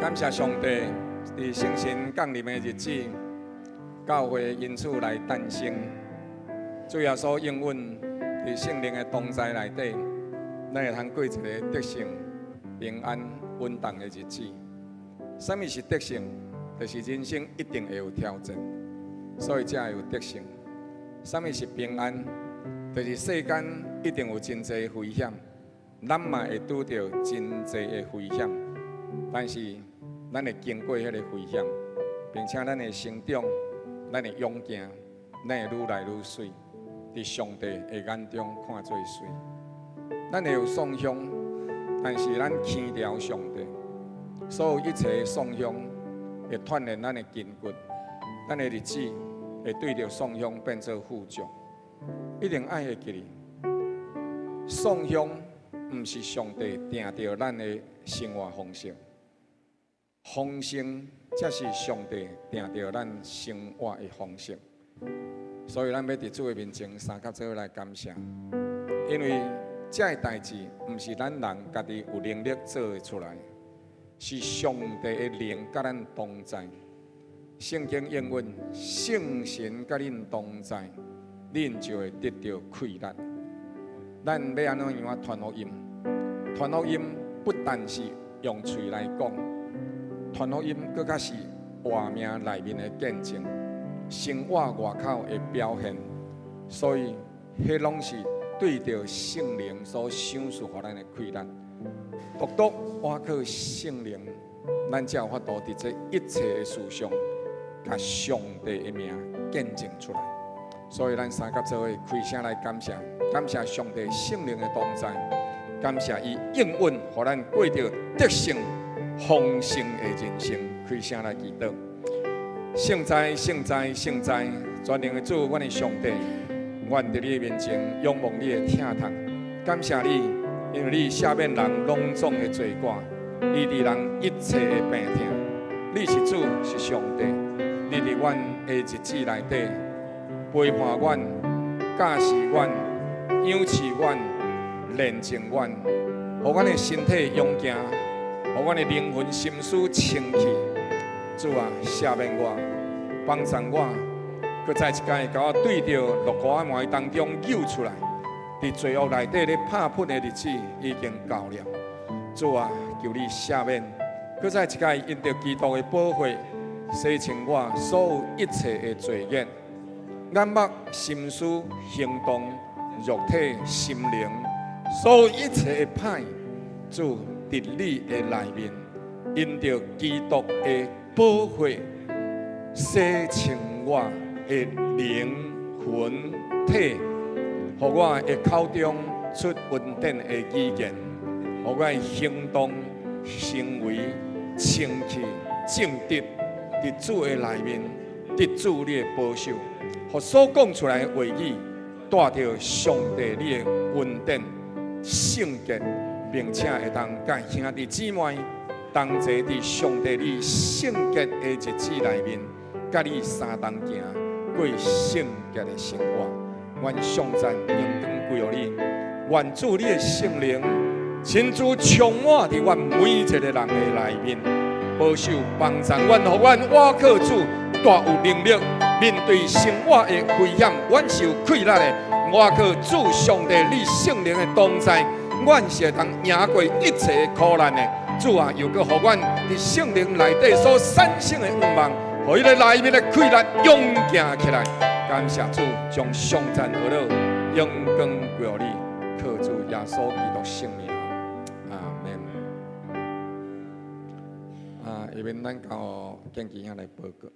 感謝上帝，佇聖神降臨的日子，教會因此來誕生。主耶穌應允，佇聖靈的同在內底，咱會通過一个得勝、平安、穩當的日子。啥物是得勝？就是人生一定會有挑戰，所以才會有得勝。啥物是平安？就是世間一定有真濟危險，咱嘛會拄著真濟的危險，但是咱會經過彼个危險，並且咱會成長，咱會勇健，咱會愈來愈媠，佇上帝的眼中看做媠。咱會有創傷，但是咱牽牢上帝，所有一切的創傷會鍛鍊咱的筋骨，咱的日子會對著創傷變做富足。一定愛會記得，創傷毋是上帝定著咱的生活方式，豐盛才是上帝定著咱生活的方式。所以咱欲佇主的面前相佮做伙來感謝，因為這个代誌毋是咱人家己有能力做會出來，是上帝的靈佮咱同在。聖經應允，聖神佮恁同在，恁就會得著氣力。咱欲按怎樣仔傳福音？傳福音不但是用喙來講，傳福音閣較是活命內面的見證，生活外口的表現。所以，彼攏是對著聖靈所賞賜予咱的氣力。獨獨倚靠聖靈，咱才有法度佇這一切的事上，共上帝的名見證出來。所以，咱相佮做伙開聲來感謝，感謝上帝聖靈的同在，感謝伊應允，予咱過著得勝豐盛的人生。開聲來祈禱，聖哉，聖哉，聖哉！全能的主，阮的上帝，阮佇你的面前仰望你的疼痛，感謝你，因為你赦免人攏總的罪過，醫治人一切的病痛。你是主，是上帝，你佇阮的日子內底陪伴阮、教示阮、養飼阮、煉淨阮，予阮的身體勇健，予阮的靈魂心思清氣。主啊，赦免我，幫助我，閣再一擺共我對著六股仔糜當中救出來。佇罪惡內底咧拍噴的日子已經到了。主啊，求你赦免，閣再一擺因著基督的寶血，洗清我所有一切的罪孽。眼目、心思、行動、肉體、心靈，所有一切的歹，主佇你的內面，因著基督的寶血，洗清我的靈魂體，予我的口中出恩典的語言，予我的行動行為清氣正直，佇主的內面，得主你的保守，予所講出來的話語帶著上帝你的恩典、聖潔，並且會當佮兄弟姊妹同齊佇上帝你聖潔的日子內面，佮你相同行過聖潔的生活。願頌讚榮光歸予你，願主你的聖靈親自充滿佇阮每一个人的內面，保守幫助阮，予阮倚靠主，大有能力面對生活的危險，阮是有氣力的。倚靠主上帝你聖靈的同在，阮是會當贏過一切的苦難的。主啊，又閣予阮佇聖靈內底所產生的願望，予彼个內面的氣力勇健起來。感謝主，將頌讚和樂榮光歸予你，靠主耶穌基督聖名，阿門。啊，下面咱交建基兄來報告。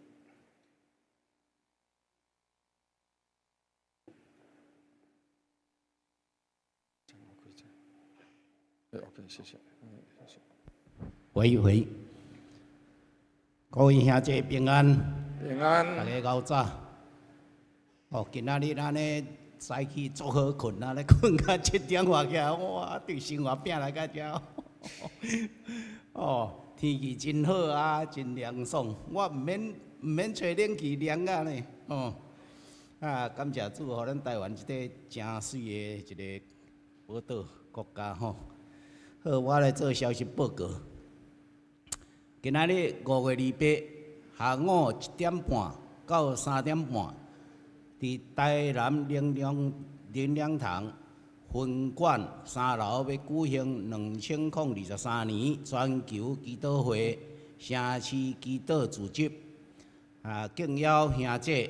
OK，謝謝。喂喂，各位兄弟平安，平安，大家𠢕早。哦，今仔日按呢早起足好睏啊，咧睏到7點外起來，哇，對生活拼來到遮。哦，天氣真好啊，真涼爽，我毋免吹冷氣涼啊呢。哦，啊，感謝主，予咱台灣這個誠媠的一個寶島國家吼。好，我來做消息報告。今仔日5月28下午1點半到3點半，佇台南靈糧靈糧堂分館三樓欲舉行2023年全球祈禱會城市祈禱主集，啊，敬邀兄姐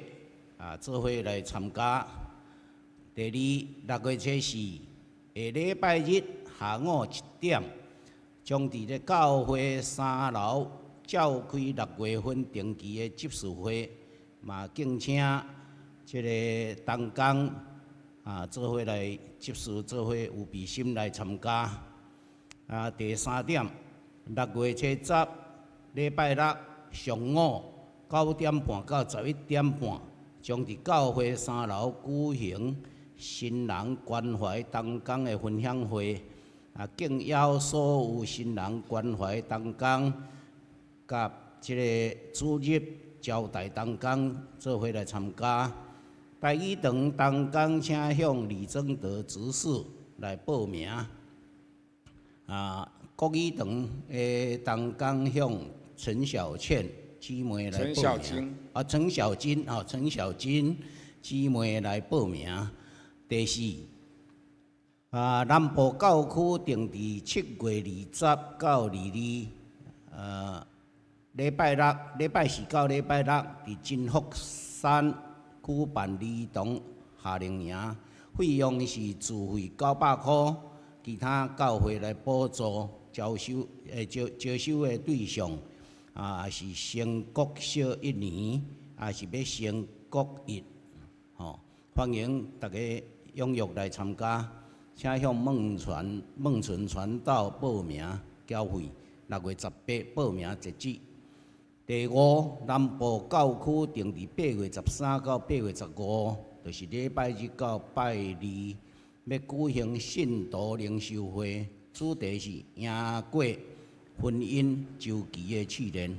啊做伙來參加。第二，6月24下禮拜日下午1點，將佇咧教會三樓召開六月份定期的執事會，嘛敬請這个同工啊做伙來執事做伙有備心來參加。啊，第三點，6月10禮拜六上午9點半到11點半，將佇教會三樓舉行新人關懷同工的分享會。啊，敬邀所有新人關懷同工佮這个主日招待同工做伙來參加。台語堂同工請向李增德執事來報名。啊，國語堂的同工向陳小倩姊妹來報名。陳小金。啊，陳小金，哦，陳小金姊妹來報名。第四，啊，南部教區定佇7月20到22，禮拜六、禮拜四到禮拜六，佇真福山舉辦兒童夏令營，費用是自費900箍，其他教會來補助招收，招招收的對象，啊，是升國小一年，抑是欲升國一，吼，歡迎大家踴躍來參加，請向孟傳孟純傳道報名繳費，6月18報名截止。第五，南部教區定佇8月13到8月15，就是禮拜日到拜二，欲舉行信徒靈修會，主題是贏過婚姻週期的試煉。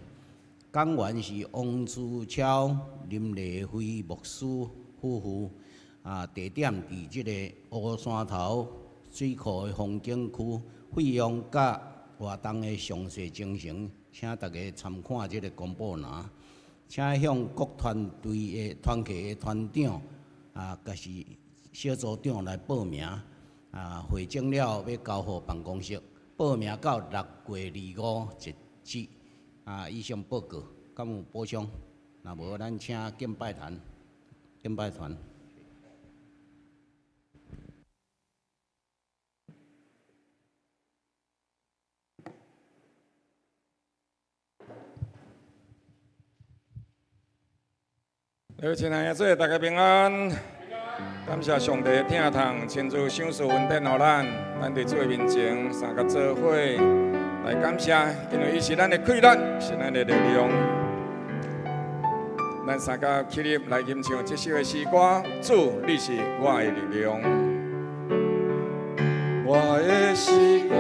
講員是王志超、林麗輝牧師夫婦。啊，地點佇這个烏山頭水庫的風景區，費用佮活動的詳細情形，請大家參看這个公布欄。請向各團隊的團契的團長啊，抑是小組長來報名。啊，匯總了欲交予辦公室，報名到6月25截止。啊，以上報告，敢有補充？若無，咱請敬拜團，敬拜團。各位親愛的主，大家平安。感謝上帝疼痛，親自賞賜恩典予咱。咱佇主的面前三個做伙來感謝，因為伊是咱的氣力，是咱的力量。咱三個起立來吟唱這首的詩歌。主，你是我的力量，我的詩歌，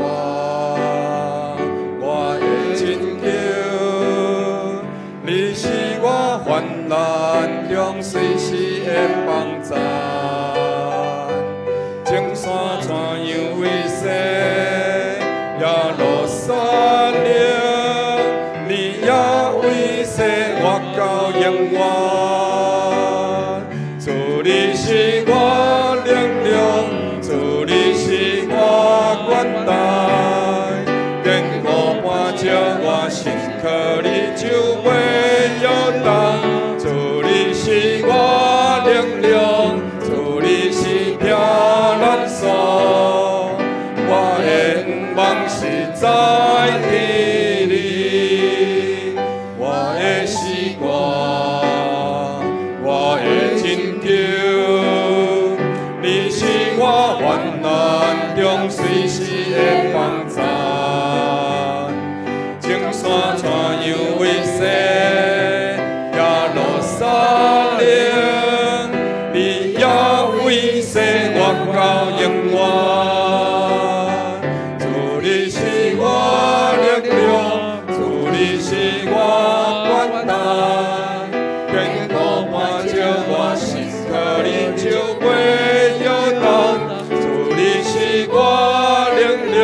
我的拯救，你是我患難中隨時的幫贊。眾山怎樣為勢，耶路撒冷，你也為勢，我到永遠。主你是我力量，主你是我冠帶，堅固磐石，我信靠你就袂搖動。主你是我力量，主你是避難所，我的望是在佇你，我的詩歌，我的拯救，你是我患難中隨時的幫贊。眾山怎樣為勢，耶路撒冷，你也為勢，我到永遠。主你是我力量，主你是我冠帶，堅固磐石，我信靠你就袂搖動。主你是我力量，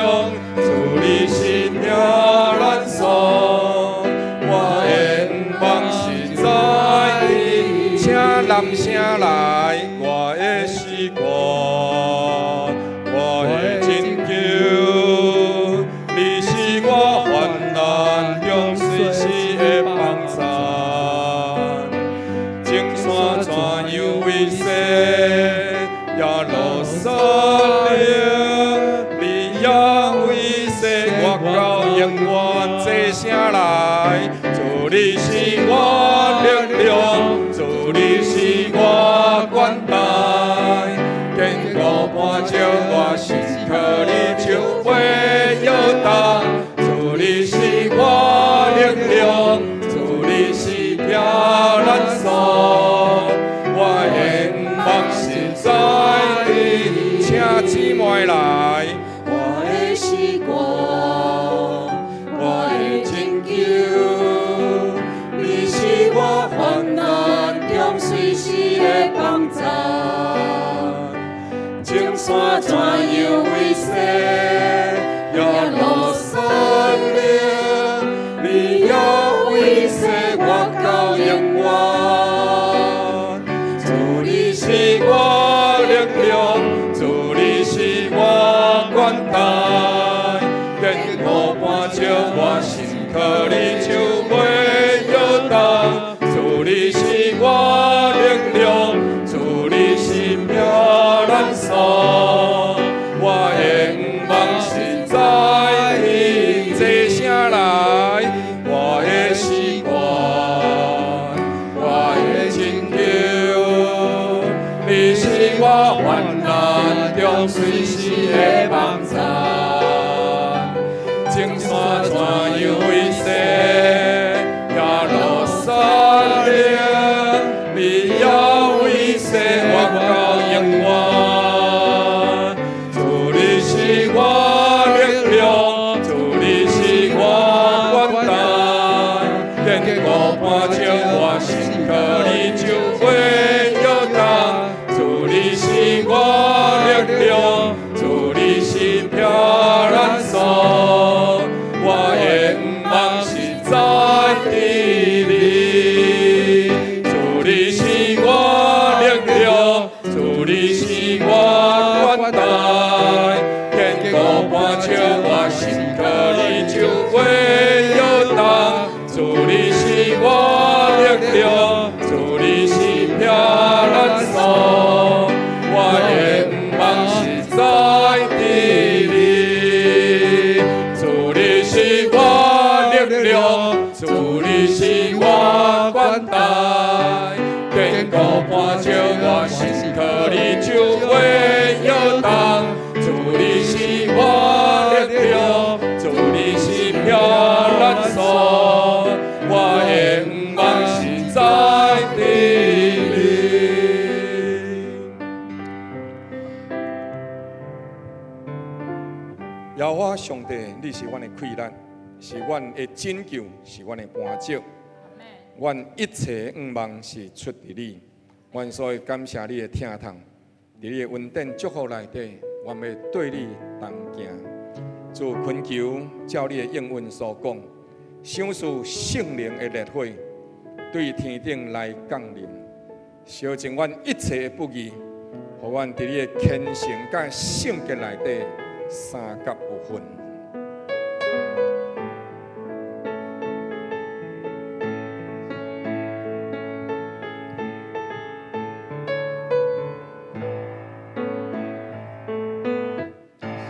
主你是避難所，男聲來，我的詩歌，我的拯救，你是我患難中隨時的幫贊。眾山怎樣為勢，耶路撒冷，你也為勢，我到永遠。齊聲來，主你是我力量，主你是我冠帶，堅固磐石，我信靠你就袂搖動。主你是我力量，主你是避難所，我願望實在你，請姊妹來。我的詩歌，我的拯救，你是我患難中隨時的幫贊。眾山怎樣為勢，耶路撒冷，你也為勢，我到永遠。主你是我力量，主你是我冠帶，堅固磐石，我信靠你就袂搖動。主你是我力量，主你是避難所，我願望實在你。齊聲來，我的詩歌，我的拯救，你是我患難中隨時的幫贊。眾山怎樣為勢，耶路撒冷，你也為勢，我到永遠。主你是我力量，主你是我冠帶，堅固磐石，我信靠你就袂搖動。主你是我力量，主你是避難所，我願望實在佇你。主你是我力量，主你是我冠帶，堅固磐石，我信靠你就袂搖動。主你是我力量，主你是避難所，我願望實在佇你。主你是我力量，主你是我冠帶，堅固磐石，我信靠你就袂搖動。主你是我力量，主你是避難所，我願望實在佇你。耶和華上帝，你是阮的氣力，是阮的拯救，是阮的磐石。阮一切向望是出佇你，阮所以感謝你的疼痛，佇你的恩典祝福內底，阮欲綴你同行。主懇求，照你的應允所講，賞賜聖靈的烈火，對天頂來降臨，燒盡阮一切的不義，予阮佇你的虔誠佮聖潔內底相佮有份。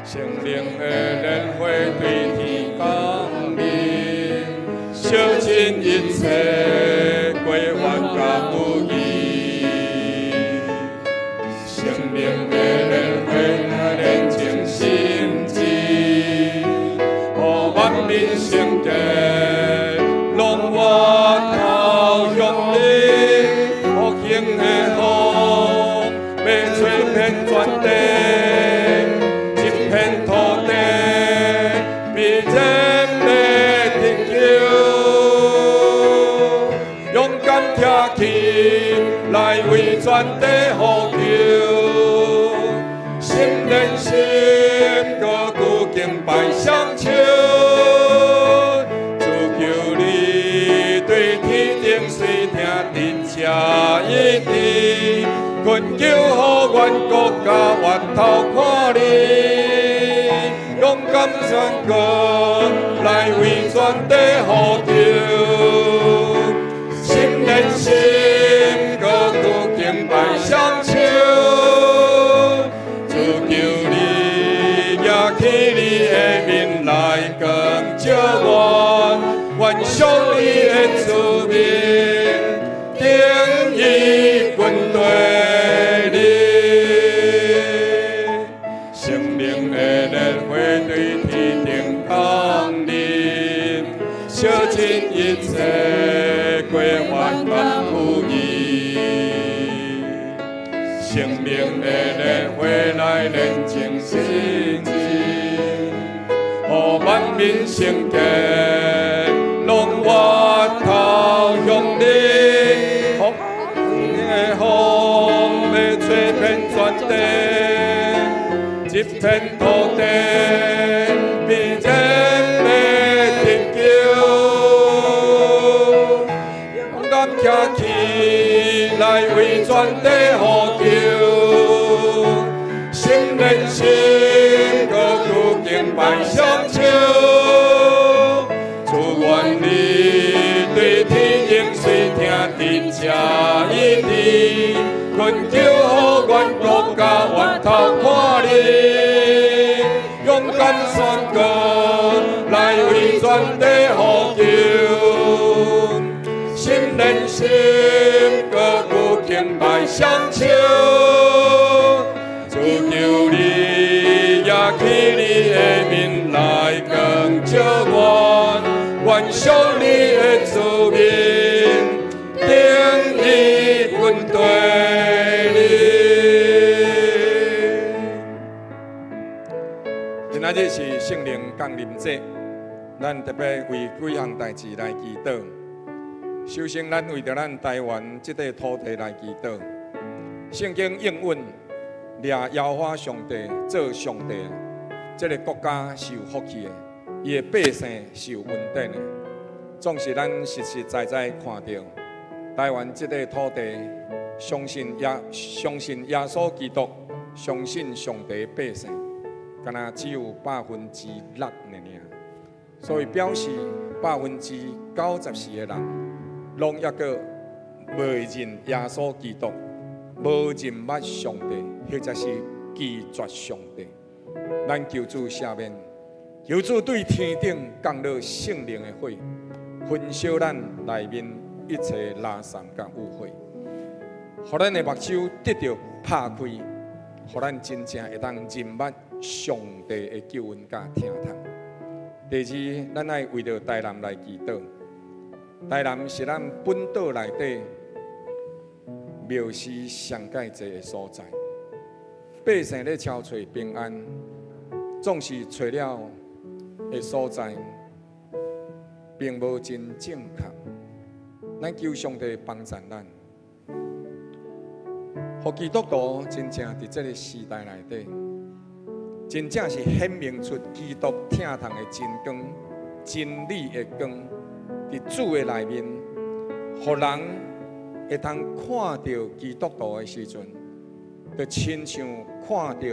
聖靈的烈火對天降臨，燒盡一切過犯佮不義。聖靈的烈火煉淨心志，予萬民聖潔，攏回頭向你。復興的風欲吹遍全地，這片土地必然欲得救。勇敢站起來為全地呼求，心連心，高舉敬拜雙手，主求你對天頂垂聽，直這一致。家越頭看你，勇敢宣告來為全地呼求，心連心，閣久敬拜雙手，主求你舉起你的面來光照阮，願屬你的子民定意跟隨你。聖靈的烈火對天頂降臨，燒盡一切過犯佮不義。聖靈的烈火來煉淨心志，予萬民聖潔，攏回頭向你。風的風欲吹遍全地，這片土地必然欲得救。勇敢站起來為全地呼求，心連心，閣久敬拜雙手。主願你對天應垂聽，佇這醫治，懇求予阮國家回頭看你，勇敢宣告來為全地呼求，心連心，閣久敬拜雙手。主求你舉起你的面來光照阮，願屬你的子民定意跟隨你。今仔日是聖靈降臨節，咱特別為幾項代誌來祈禱。首先，咱為著咱台灣這塊土地來祈禱。聖經應允掠耶和華上帝做上帝，這个國家是有福氣的，伊的百姓是有恩典的。總是咱實實在在看著台灣這塊土地，相信耶穌基督，相信上帝百姓，敢若只有6%爾爾，所以表示94%的人，攏猶閣未認耶穌基督，無認捌上帝，或者是拒絕上帝。咱求主赦免，求主對天頂降落聖靈的火，焚燒咱內面一切垃圾佮污穢，予咱的目睭得著拍開，予咱真正會當認捌上帝的救恩佮疼痛。第二，咱愛為著台南來祈禱。台南是咱本島內底廟司上蓋濟的所在，百姓咧敲揣平安，總是揣了的所在，並無真正確。咱求上帝幫助咱，予基督徒真正佇這个時代內底，真正是顯明出基督疼痛的真光、真理的光，佇主的內面，予人會當看著基督徒的時陣，就親像看著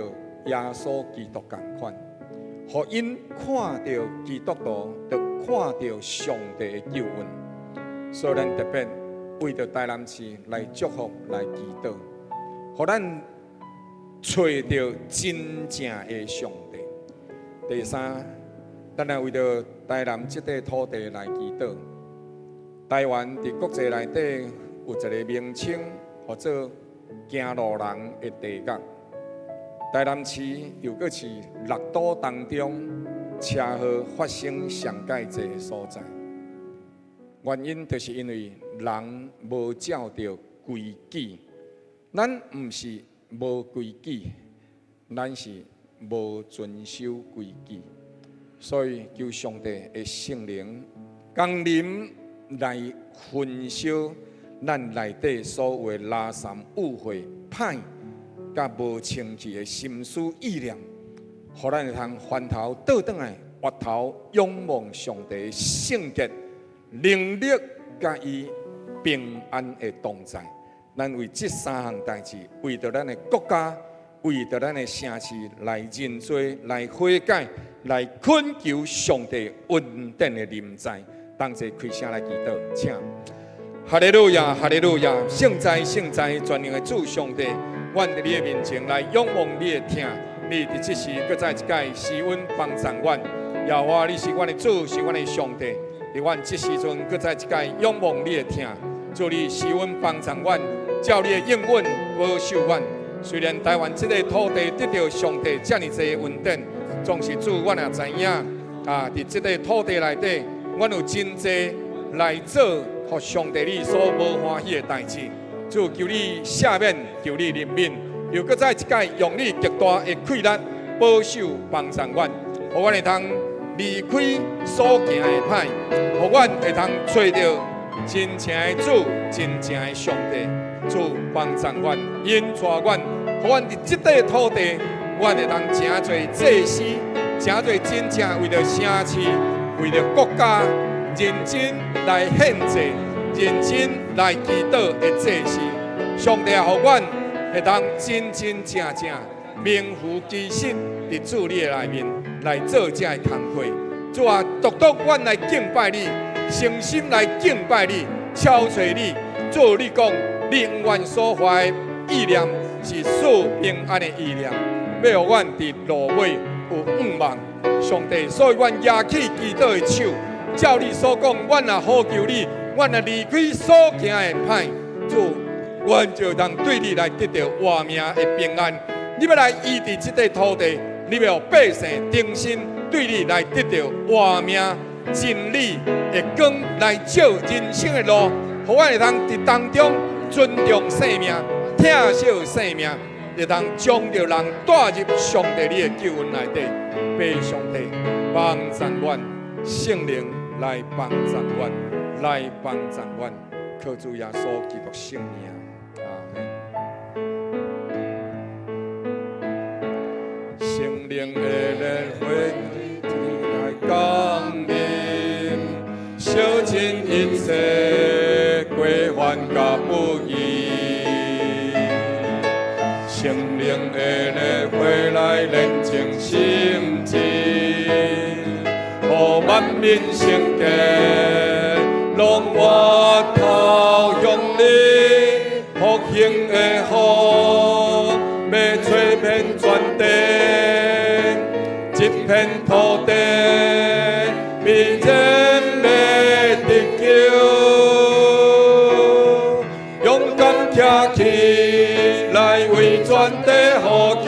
耶穌基督仝款，予𪜶看著基督徒，就看著上帝的救恩。所以咱特別為著台南市來祝福、來祈禱，予咱揣著真正的上帝。第三，咱來為著台南這塊土地來祈禱。台灣佇國際內底有一个名稱，號做行路人的地獄。台南市又閣是六都當中車禍發生上蓋濟的所在。原因就是因為人無照著規矩，咱毋是無規矩，咱是無遵守規矩。所以求上帝的聖靈降臨來焚燒咱內底所有的垃圾、污穢、歹、佮無清氣的心思意念，予咱會通翻頭倒轉來，回頭仰望上帝聖潔能力，佮伊平安的同在。咱為這三項代誌，為著咱的國家，為著咱的城市來認罪、來悔改、來懇求上帝恩典的臨在。同齊開聲來祈禱，請。哈利路亞，哈利路亞，聖哉聖哉，全能的主上帝，阮佇你的面前來仰望你的疼，你佇這時閣再一擺施恩幫助阮。耶和華，你是阮的主，是阮的上帝，佇阮這時陣閣再一擺仰望你的疼，主你施恩幫助阮，照你的應允保守阮。雖然台灣這个土地得著上帝遮爾濟恩典，總是主，阮也知影啊，佇這个土地內底，阮有真濟來做予上帝你所無歡喜的代誌。主求你赦免，求你憐憫，又閣再一擺用你極大的氣力保守幫助阮，予阮會通離開所行的歹，予阮會通揣著真正的主，真正的上帝。主幫助阮，引帶阮，予阮佇這塊土地，阮會通成做祭司，成做真正為著城市、為著國家認真來獻祭、認真來祈禱的祭司。上帝啊，予阮會當真真正正名副其實佇主你的內面來做這个工課。主啊，獨獨阮來敬拜你，誠心來敬拜你，朝揣你。主你講，你永遠所懷的意念是賜平安的意念，欲予阮佇落尾有向望。上帝，所以阮舉起祈禱的手，照你所講，阮若呼求你，阮若離開所行的歹，主，阮就通對你來得著活命的平安。你欲來醫治這塊土地，你欲予百姓重新對你來得著活命真理的光來照人生的路，予阮會通佇當中尊重生命、疼惜生命，會通將著人帶入上帝你的救恩內底。父上帝幫助阮，聖靈來幫助阮，來幫助阮，靠主耶穌基督聖名，阿門。聖靈的烈火來降臨，燒盡一切過犯佮不義。聖靈的烈火來煉淨心志，予萬民聖潔，攏回頭向你，復興的風欲吹遍全地，這片土地必然欲得救，勇敢徛起來為全地呼求，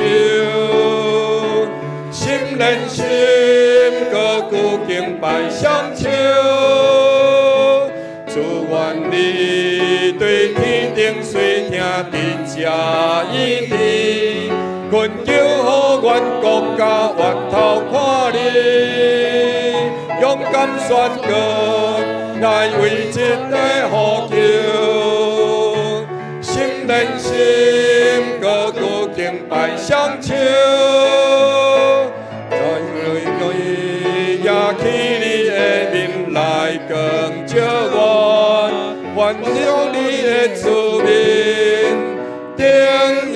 心連心，閣久敬拜雙手，主願你對天頂垂聽佇遮醫治，懇求予阮國家回頭看你，勇敢宣告來為這地呼求，心連心，閣久敬拜雙手，來舉起你的面來光照阮，願屬你的子民，定意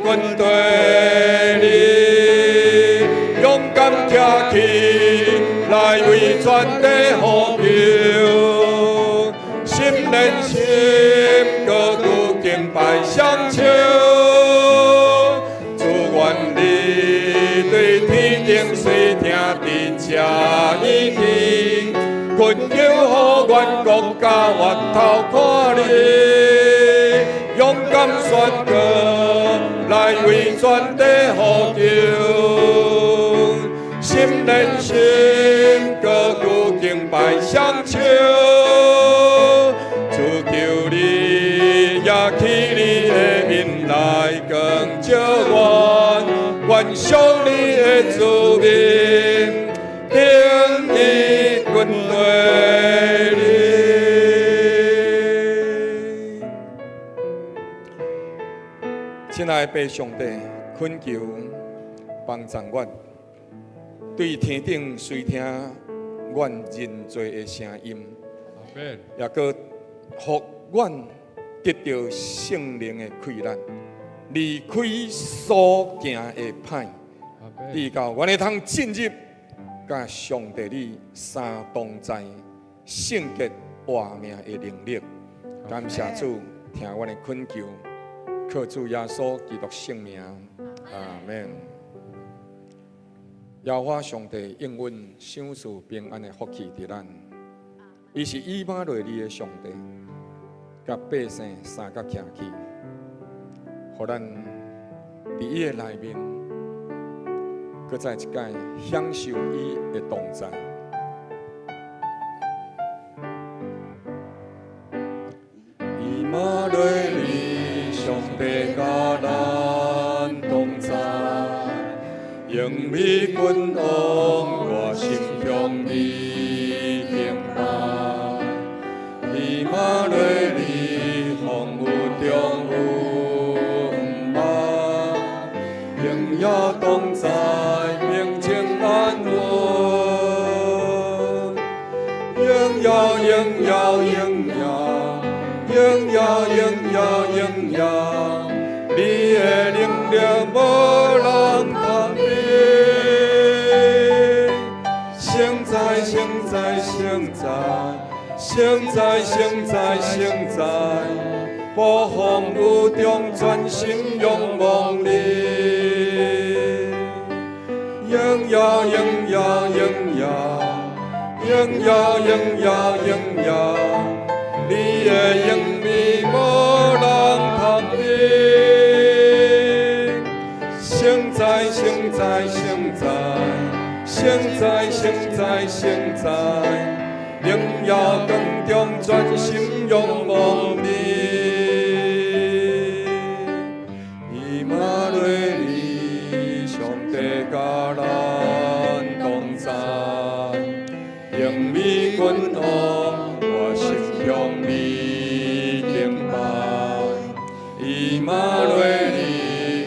跟隨你，勇敢徛起來為全地呼求，心連心，閣久敬拜雙手，主願你對天頂垂聽佇遮醫治，懇求予阮國家回頭看你，勇敢宣告來為全地呼求，心連心，閣久敬拜雙手，主求你舉起你的面來光照阮，願屬你的子民，定意跟隨你。親愛的父上帝，懇求幫助阮，對天頂垂聽阮認罪的聲音，也閣予阮得著聖靈的氣力，離開所行的歹，直到阮會通進入佮上帝你三同在聖潔活命的能力。感謝主，聽阮的懇求，靠主耶穌基督聖名，阿門。耶和華上帝應允賞賜平安的福氣佇咱，伊是以馬內利的上帝，共百姓相佮徛起，予咱佇伊的內面，閣再一擺享受伊的同在。以馬內利，上帝佮咱同在，榮美君王，我心向你敬拜。以馬內利，風雨中有望，榮耀同在，平靜安穩。榮耀榮耀榮耀，榮耀榮耀榮耀，你的能力無人通比。聖哉聖哉聖哉，聖哉聖哉聖哉，暴風雨中專心仰望你。榮耀榮耀榮耀，榮耀榮耀榮耀，你的榮美無人通比。聖哉聖哉聖哉，聖哉聖哉聖哉，榮耀光中專心仰望你。以馬內利，上帝佮咱同在，榮美君王，我心向你敬拜。以馬內利，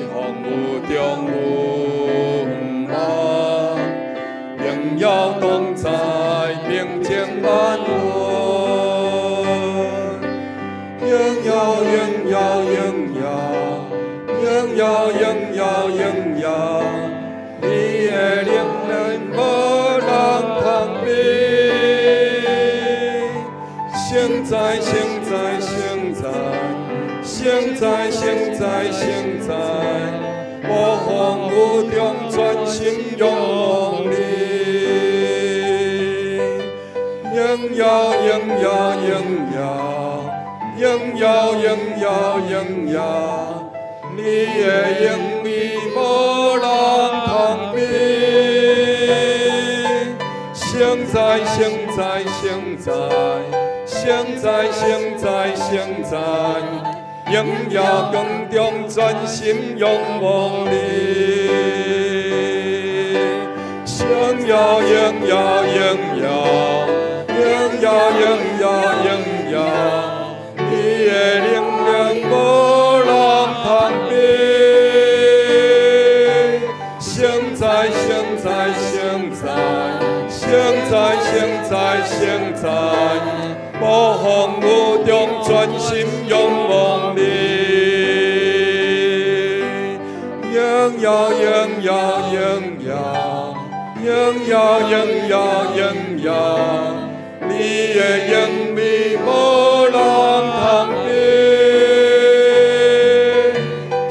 風雨中有望，榮耀同在，平靜安穩。榮耀榮耀榮耀，榮耀榮耀榮耀，你的能力無人通比。聖哉聖哉聖哉，聖哉聖哉聖哉，暴風雨中專心仰望你。榮耀榮耀榮耀，榮耀榮耀榮耀，你的榮美無人通比。聖哉聖哉聖哉，聖哉聖哉聖哉，榮耀光中專心仰望你。榮耀榮耀榮耀，榮耀榮耀榮耀，你的能力無人通比。聖哉聖哉聖哉，聖哉聖哉聖哉，暴風雨中專心仰望你。榮耀榮耀榮耀，榮耀榮耀榮耀，你的榮美無人通比。聖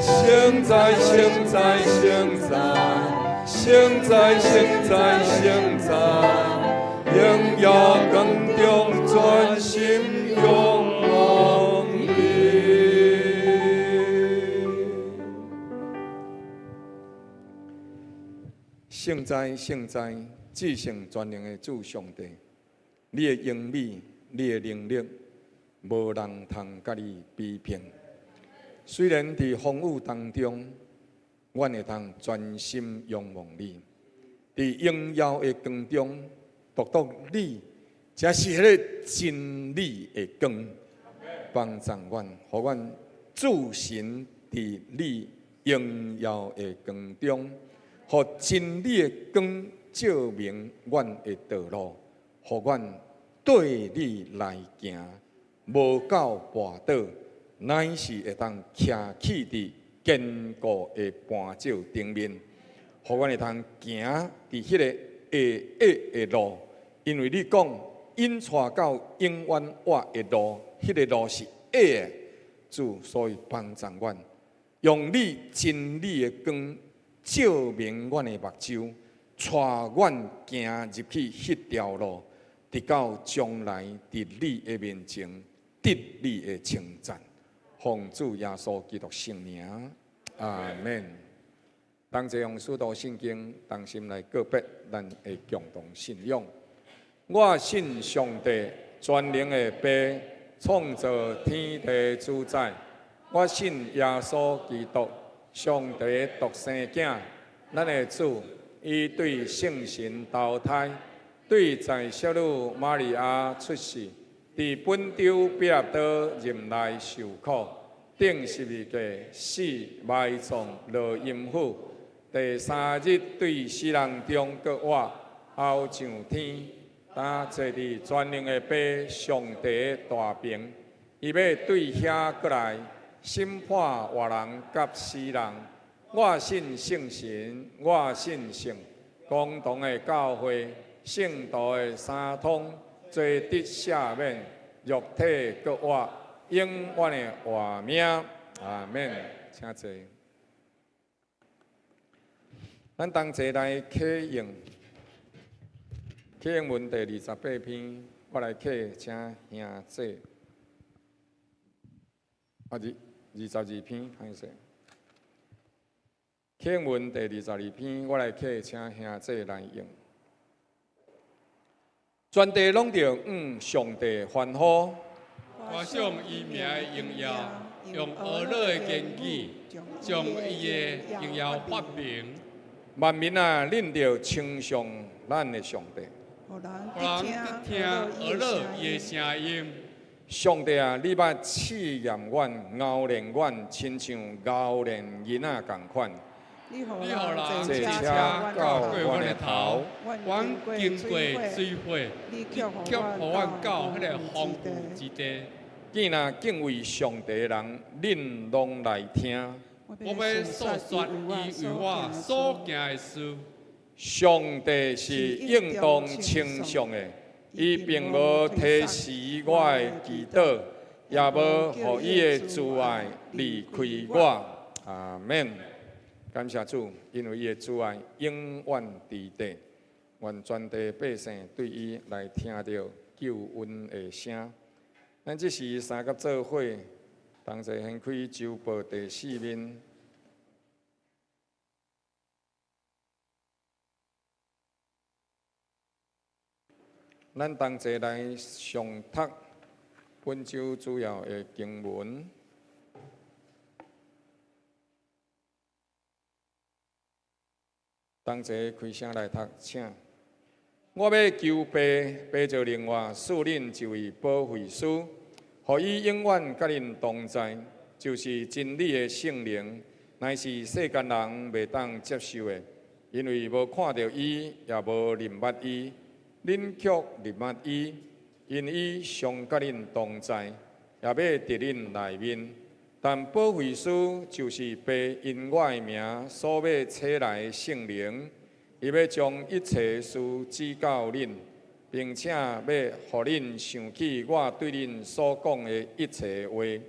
哉聖哉聖哉，聖哉聖哉聖哉，榮耀光中專心仰望你。聖哉聖哉，至聖全能的主上帝，你的榮美，你的能力，無人通佮你比拼。雖然佇風雨當中，阮會通專心仰望你；佇榮耀的光中，獨獨你才是彼个真理的光，幫助阮，予阮置身佇你榮耀的光中，予真理的光照明阮的道路，予阮對你來行，無到跋倒，乃是會當徛起佇堅固的磐石頂面，予阮會通行佇彼個會厄的路，因為你講引帶到永遠活的路，彼個路是厄的。主，所以幫助阮，用你真理的光照明阮的目睭，帶阮行入去彼條路，直到將來佇你的面前得你的稱讚。奉主耶穌基督聖名，阿門。同齊用使徒信經，同心來告別咱的共同信仰。我信上帝全能的父，創造天地主宰。我信耶穌基督，上帝獨生囝，咱的主，伊對聖神投胎，對在聖女瑪利亞出世，佇本丟彼拉多任內受苦，釘十字架死埋葬落陰府，第三日對死人中閣活，後上天，今坐佇全能的父上帝大爿，伊欲對遐閣來審判活人佮死人。我信聖神，我信聖公同的教會，聖徒的相通，罪得赦免，肉體閣活，永遠的活命。阿門。請坐。咱同齊來啟用啟應文第28篇，我來啟請兄姐。啊，22篇，歹勢。啟應文第二十二篇，我來啟請兄姐來用。全地攏著向上帝歡呼，歌頌伊名的榮耀，用呵咾的言語，將伊的榮耀發明。萬民啊，恁著稱頌咱的上帝。予人得聽呵咾伊的聲音。上帝啊，你捌試驗阮、熬煉阮，親像熬煉銀仔仝款。你予人坐車到阮的頭，阮經過水火，你卻予阮到彼个豐富之地。見若敬畏上帝的人，恁攏來聽。我欲訴說伊為我所行的事。上帝是應當稱頌的，伊並無推辭我的祈禱，也無予伊的慈愛離開我。阿門。感謝主，因為伊的慈愛永遠佇地，願全地百姓對伊來聽著救恩的聲。咱這時三佮做伙，同齊掀開週報第四面。咱同齊來誦讀本週主要的經文。同齊開聲來讀，請。我欲求父，父就另外賜恁一位保惠師，予伊永遠佮恁同在，就是真理的聖靈，乃是世間人袂當接受的，因為無看著伊，也無認捌伊。恁卻認捌伊，因伊常佮恁同在，也欲佇恁內面。但保惠師就是父因我的名所欲差來的聖靈，伊欲將一切事指教恁，並且欲予恁想起我對恁所講的一切話。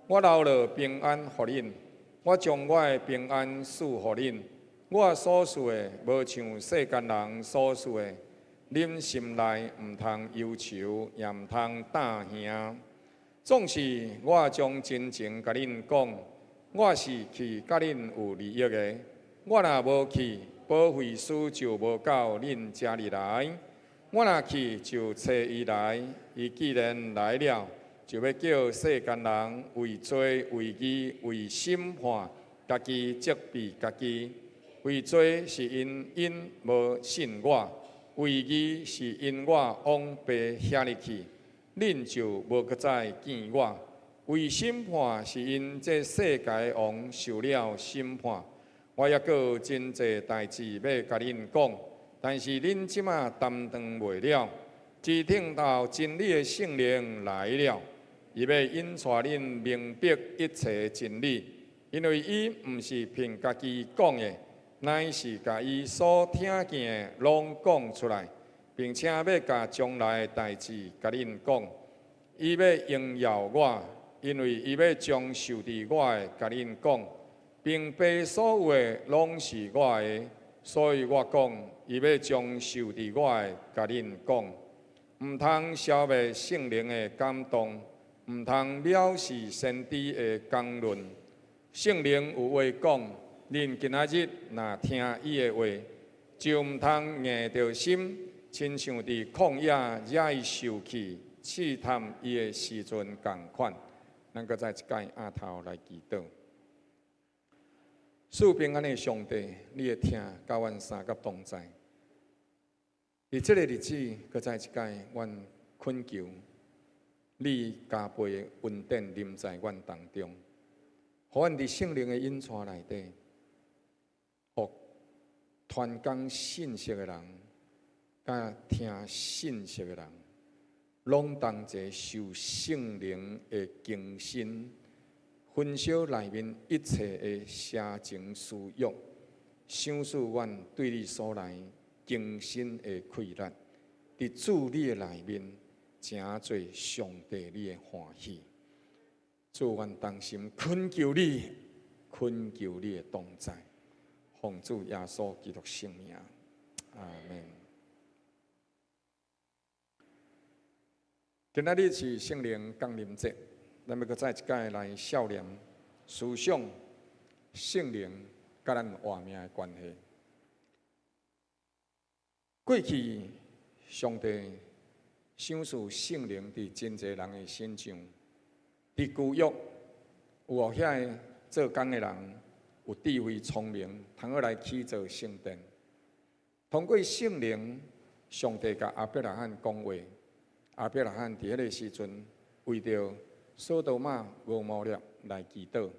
我留落平安予恁，我將我的平安賜予恁。我所賜的，無像世間人所賜的。恁心內毋通憂愁，也毋通膽驚。總是我將真情共恁講，我是去佮恁有利益的。我若無去，保惠師就無到恁遮裡來；我若去，就差伊來。伊既然來了，就欲叫世間人為罪、為義、為審判，家己責備家己。為罪是因𪜶無信我，為義是因我往父遐裡去。恁就無閣再見我。為審判是因這世界的王受了審判。我猶閣有真濟代誌欲共恁講，但是恁這馬擔當袂了。只等到真理的聖靈來了，伊欲引帶恁明白一切真理。因為伊毋是憑家己講的，乃是共伊所聽見的攏講出來，並且欲共將來的代誌共恁講。伊欲榮耀我，因為伊欲將受佇我的共恁講。並父所有的攏是我的，所以我講，伊欲將受佇我的共恁講。毋通消滅聖靈的感動，毋通藐視先知的講論。聖靈有話講，恁今仔日若聽伊的話，就毋通硬著心，親像佇曠野惹伊受氣、試探伊的時陣仝款。咱閣再一擺阿頭來祈禱。賜平安的上帝，你的疼佮阮相佮同在。佇這個日子，閣再一擺，阮懇求你加倍的恩典臨在阮當中，予阮佇聖靈的引帶內底，予傳講信息的人，佮聽信息的人，攏同齊受聖靈的更新，焚燒內面一切的邪情私欲，賞賜阮對你所來更新的氣力，佇主你的內面，成做上帝你的歡喜。主，阮同心懇求你，懇求你的同在，奉主耶穌基督聖名，阿門。今仔日是聖靈降臨節，咱欲閣再一擺來數念思想聖靈佮咱活命的關係。過去上帝賞賜聖靈佇真濟人的身上，佇舊約有予遐个做工的人有智慧聰明，通好來起造聖殿。通過聖靈，上帝共亞伯拉罕講話。亞伯拉罕佇彼个時陣，為著所多瑪、蛾摩拉來祈禱。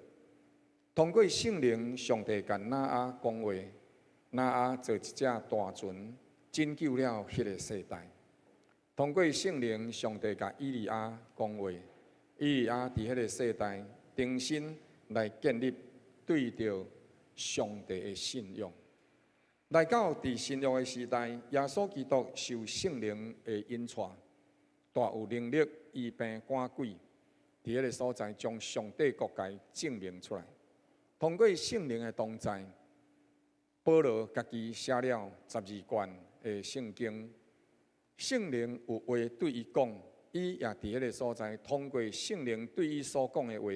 通過聖靈，上帝共挪亞講話，挪亞造一隻大船，拯救了彼个世代。通過聖靈，上帝共以利亞講話，以利亞佇彼个世代重新來建立對著上帝的信仰。來到佇新約的時代，耶穌基督受聖靈的引帶，大有能力醫病趕鬼，佇彼个所在將上帝國界證明出來。通過聖靈的同在，保羅家己寫了十二卷的聖經。聖靈有話對伊講，伊也佇彼个所在通過聖靈對伊所講的話，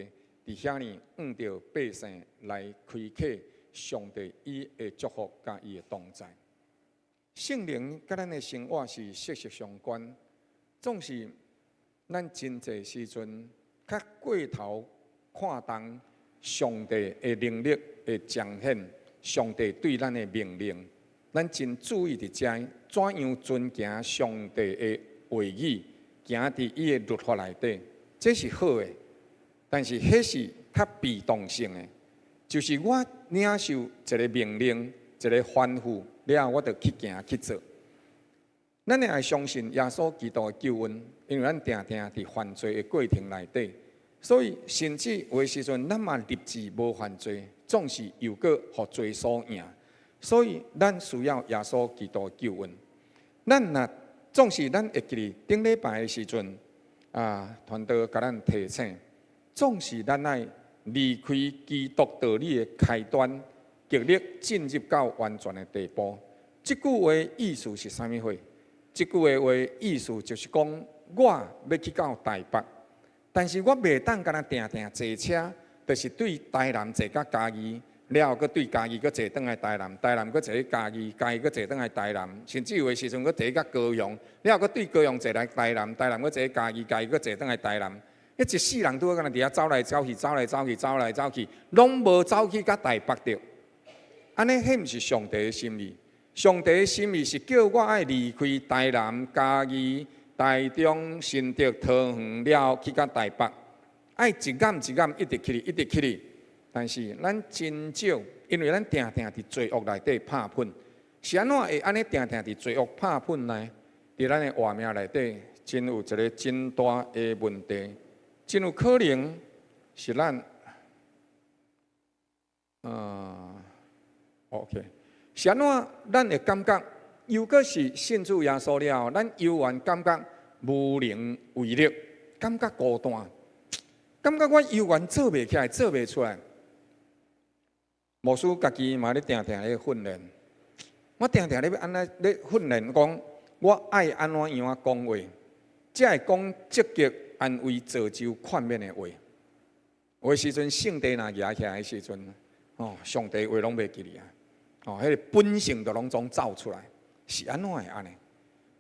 佇遐呢向著百姓來開啟上帝伊的祝福佮伊的同在。聖靈佮咱的生活是息息相關，總是咱真濟時陣較過頭看重上帝的能力的彰顯，上帝對咱的命令，咱真注意佇遮怎樣遵行上帝的話語，行佇伊的律法內底，這是好的。但是彼是較被動性的，就是我領受一个命令，一个吩咐了後，我就去行去做。咱會愛相信耶穌基督的救恩，因為咱定定佇犯罪的過程內底，所以甚至有的時陣，咱嘛立志無犯罪，總是又閣予罪所贏。所以咱需要耶穌基督的救恩。咱若總是咱會記得頂禮拜的時陣，啊，傳道共咱提醒，總是咱愛離開基督道理的開端，極力進入到完全的地步。這句話意思是啥物貨？這句話意思就是講，我欲去到台北，但是我袂當干焦定定坐車，就是對台南坐到嘉義，了後閣對嘉義閣坐轉來台南，台南閣坐去嘉義，嘉義閣坐轉來台南，甚至有的時陣閣坐到高雄，了後閣對高雄坐來台南，台南閣坐去嘉義，嘉義閣坐轉來台南。彼一世人拄好干焦佇遐走來走去，走來走去，走來走去，攏無走去到台北著。按呢，彼毋是上帝的心意。上帝的心意是叫我愛離開台南、嘉義、台中、新竹、桃園了去到台北，愛一眼一眼一直去，一直去。但是咱真少，因為咱定定佇罪惡內底拍噴，是按怎會按呢定定佇罪惡拍噴呢？佇咱的活命內底，真有一个真大的問題，真有可能是咱 OK，是按怎？咱會感覺，猶閣是信主耶穌了後，咱猶原感覺無能為力，感覺孤單，感覺我猶原做袂起來，做袂出來。牧師家己嘛咧定定咧訓練，我定定咧按呢咧訓練，講我愛按怎樣仔講話，才會講積極安慰、造就、勸勉的話。有的時陣聖地若舉起來的時陣，哦，上帝話攏袂記哩啊！哦，彼個本性就攏總走出來，是按怎會按呢？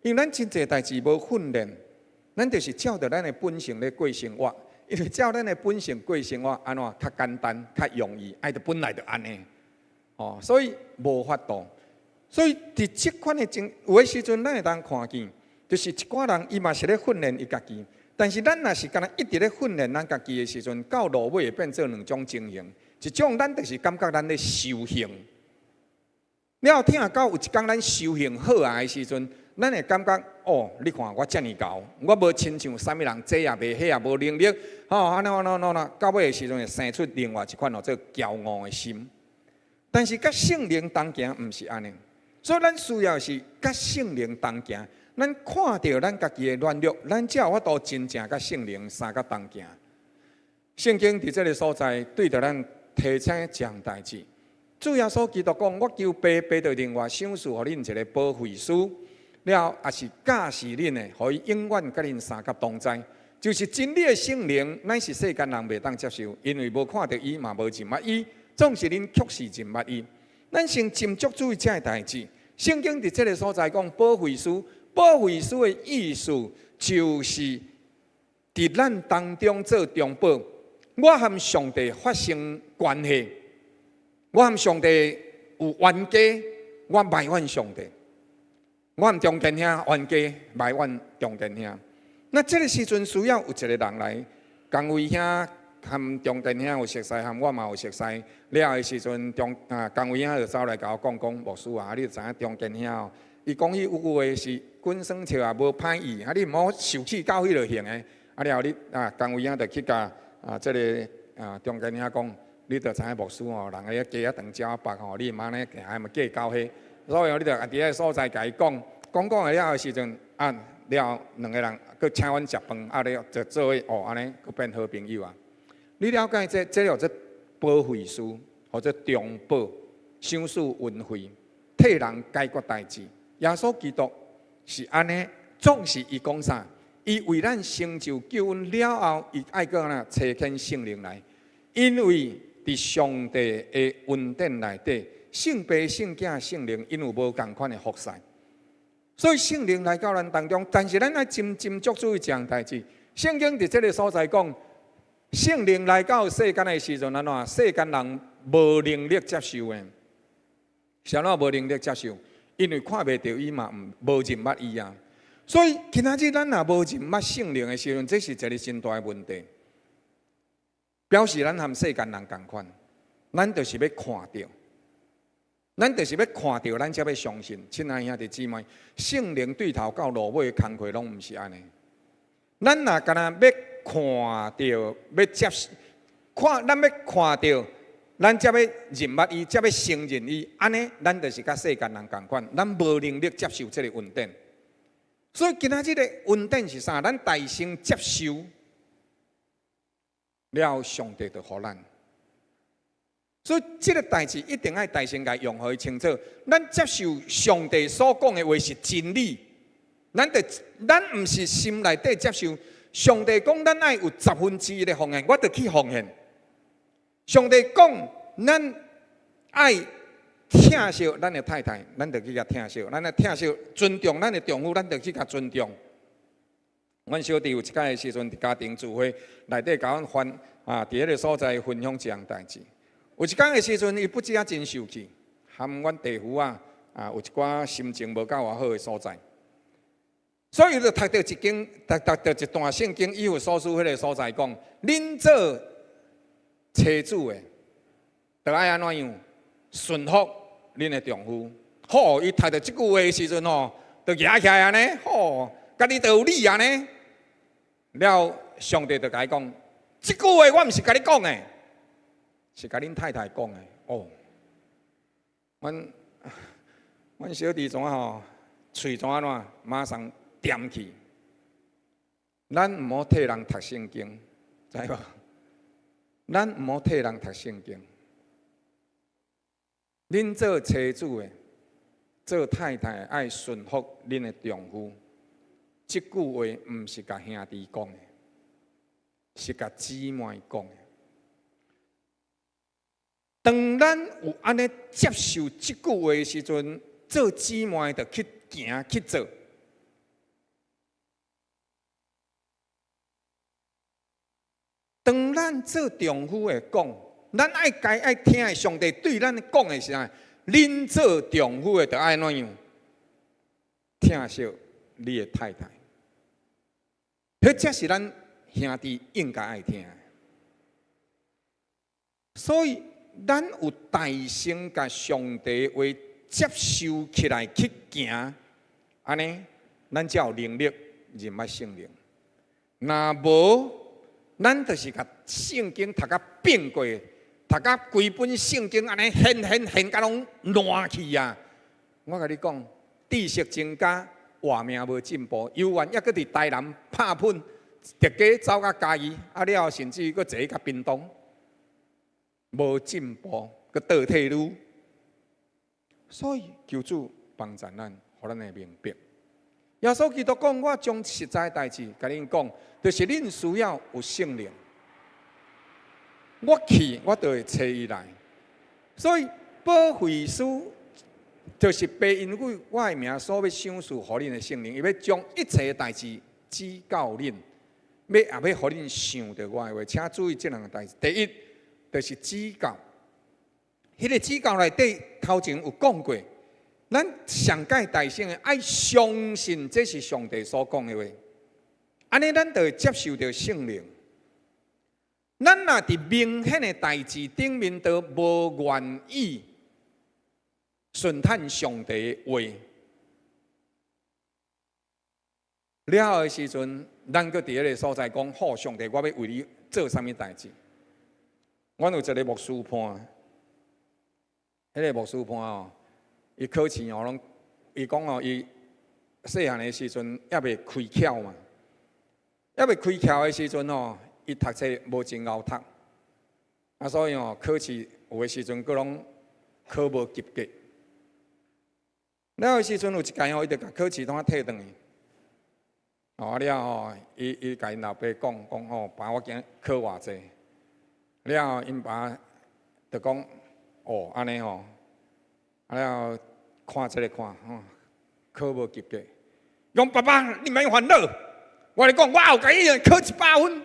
因為咱真濟代誌無訓練，咱就是照著咱的本性咧過生活。因為照咱的本性過生活，按怎較簡單、較容易，愛著本來就按呢，哦，所以無法度。所以佇這款的情，有的時陣咱會當看見，就是一寡人伊嘛是咧訓練伊家己，但是咱若是干焦一直咧訓練咱家己的時陣，到落尾會變做兩種情形。一種咱就是感覺咱咧修行，了疼到有一工咱修行好啊的時陣，咱會感覺哦，你看我遮爾𠢕，我無親像啥物人，這也袂，彼也無能力，吼，按怎按怎按怎，到尾的時陣會生出另外一款號做驕傲的心。但是佮聖靈同行毋是按呢，所以咱需要是佮聖靈同行。咱看著咱家己的軟弱，咱才有法度真正佮聖靈相佮同行。聖經佇這个所在對著咱提醒一項代誌。主耶穌基督講：我求爸，爸就另外賞賜予恁一个保惠師，了也是教示恁的，予伊永遠佮恁相佮同在。就是真理的聖靈，乃是世間人袂當接受，因為無看著伊嘛無認捌伊。總是恁卻是認捌伊。咱先斟酌注意這个代誌。聖經佇這个所在講保惠師，保惠師的意思就是佇咱當中做中保。我和上帝發生關係，我和上帝有冤家，我埋怨上帝；我和中間兄冤家，埋怨中間兄。那這個時陣需要有一個人來，江威兄和中間兄有熟似，和我嘛有熟似。了的時陣，中啊江威兄就走來共我講講，牧師啊，你就知影中間兄哦，伊講彼有句話是滾耍笑也無歹意，啊你毋好受氣到彼落型的。啊了後你啊江威兄就去共啊這个啊中間兄講，你就知影牧師哦，人个雞仔長鳥仔腹吼，你毋按呢行，嘛計較彼。所以你就佇彼个所在共伊講，講講了的時陣啊，了兩个人閣請阮食飯，啊了就做伙哦，按呢閣變好朋友啊。你了解這這叫做保惠師或者中保，賞賜恩惠，替人解決代誌。耶穌基督是按呢，總是伊講啥？伊為咱成就救恩了後，伊愛閣按怎差遣聖靈來，因為佇上帝的恩典內底，聖父、聖子、聖靈，𪜶有無仝款的服侍，所以聖靈來到咱當中，但是咱愛真斟酌注意一項代誌。聖經佇這个所在講，聖靈來到世間的時陣，按怎？世間人無能力接受的，是按怎無能力接受？因為看袂著伊嘛，無認捌伊啊。所以今仔日咱若無認捌聖靈的時陣，這是一个真大的問題，表示咱和世間人仝款，咱就是欲看著，咱就是欲看著，咱才欲相信。親愛兄弟姊妹，聖靈對頭到落尾的工課攏毋是按呢。咱若干焦欲看著，欲接看，咱欲看著，咱才欲認捌伊，才欲承認伊，按呢，咱就是佮世間人仝款，咱無能力接受這个恩典。所以今仔日的恩典是啥？咱大聲接受了，上帝就予咱。所以這个代誌一定愛大聲共用，予伊清楚。咱接受上帝所講的話是真理，咱著咱毋是心內底接受。上帝講咱愛有十分之一的奉獻，我就去奉獻。上帝講咱愛疼惜咱的太太，咱就去共疼惜；咱愛疼惜尊重咱的丈夫，咱就去共尊重。阮小弟有一擺的時陣，佇家庭聚會內底共阮分啊，佇彼个所在分享一項代誌。有一工的時陣，伊不止啊真受氣，含阮弟婦啊啊有一寡心情無夠偌好的所在，所以伊就讀著一經，讀讀著一段聖經，以弗所書彼个所在講，恁做妻子的，著愛按怎樣順服恁的丈夫。吼，伊讀著這句話的時陣吼，就舉起來按呢，吼，家己就有理按呢。了，上帝就共伊講，這句話我毋是共你講的，是共恁太太講的。哦，阮小弟怎吼，喙怎按怎，馬上恬去。咱毋好替人讀聖經，知無？咱毋好替人讀聖經。恁做妻子的，做太太的，愛順服恁的丈夫。這句話毋是共兄弟講的，是共姊妹講的。當咱有按呢接受這句話的時陣，做姊妹就去行去做。當咱做丈夫的講，咱愛該愛聽的上帝對咱講的是啥？恁做丈夫的就愛怎樣？疼惜你的太太，彼才是咱兄弟應該愛聽的。所以，咱有大聲共上帝話接受起來去行，按呢，咱才有能力認捌聖靈。若無，咱就是共聖經讀甲變過，讀甲規本聖經按呢掀掀掀甲攏爛去啊！我共你講，知識增加，活命無進步，猶原猶閣佇台南拍噴，特家走到嘉義，啊了後甚至於閣坐去到屏東，無進步，閣倒退嚕。所以求主幫助咱，予咱會明白。耶穌基督講：我將實在代誌共恁講，就是恁需要有聖靈。我去，我就會差伊來。所以保惠師就是父因為我的名所欲賞賜予恁的聖靈，伊欲將一切代誌指教恁，欲也欲予恁想著我的話。請注意這兩个代誌。第一，就是指教。彼个指教內底頭前有講過，咱上蓋大聲的愛相信這是上帝所講的話，按呢咱就會接受著聖靈。咱若佇明顯的代誌頂面都無願意順趁上帝的話，了後的時陣，咱閣佇彼个所在講：好，上帝，我欲為你做啥物代誌？阮有一个牧師伴，彼个牧師伴哦，伊考試哦，攏伊講哦，伊細漢的時陣猶未開竅嘛，猶未開竅的時陣哦，伊讀冊無真𠢕讀，啊，所以哦，考試有的時陣閣攏考無及格。了的時陣有一擺吼，伊就共考試單提轉去，哦了後，伊伊共𪜶老爸講講吼，爸我今考偌濟，了後𪜶爸就講哦，按呢吼，啊了後看這个看，吼，考無及格。伊講爸爸，你免煩惱，我共你講，我後擺一定考100分。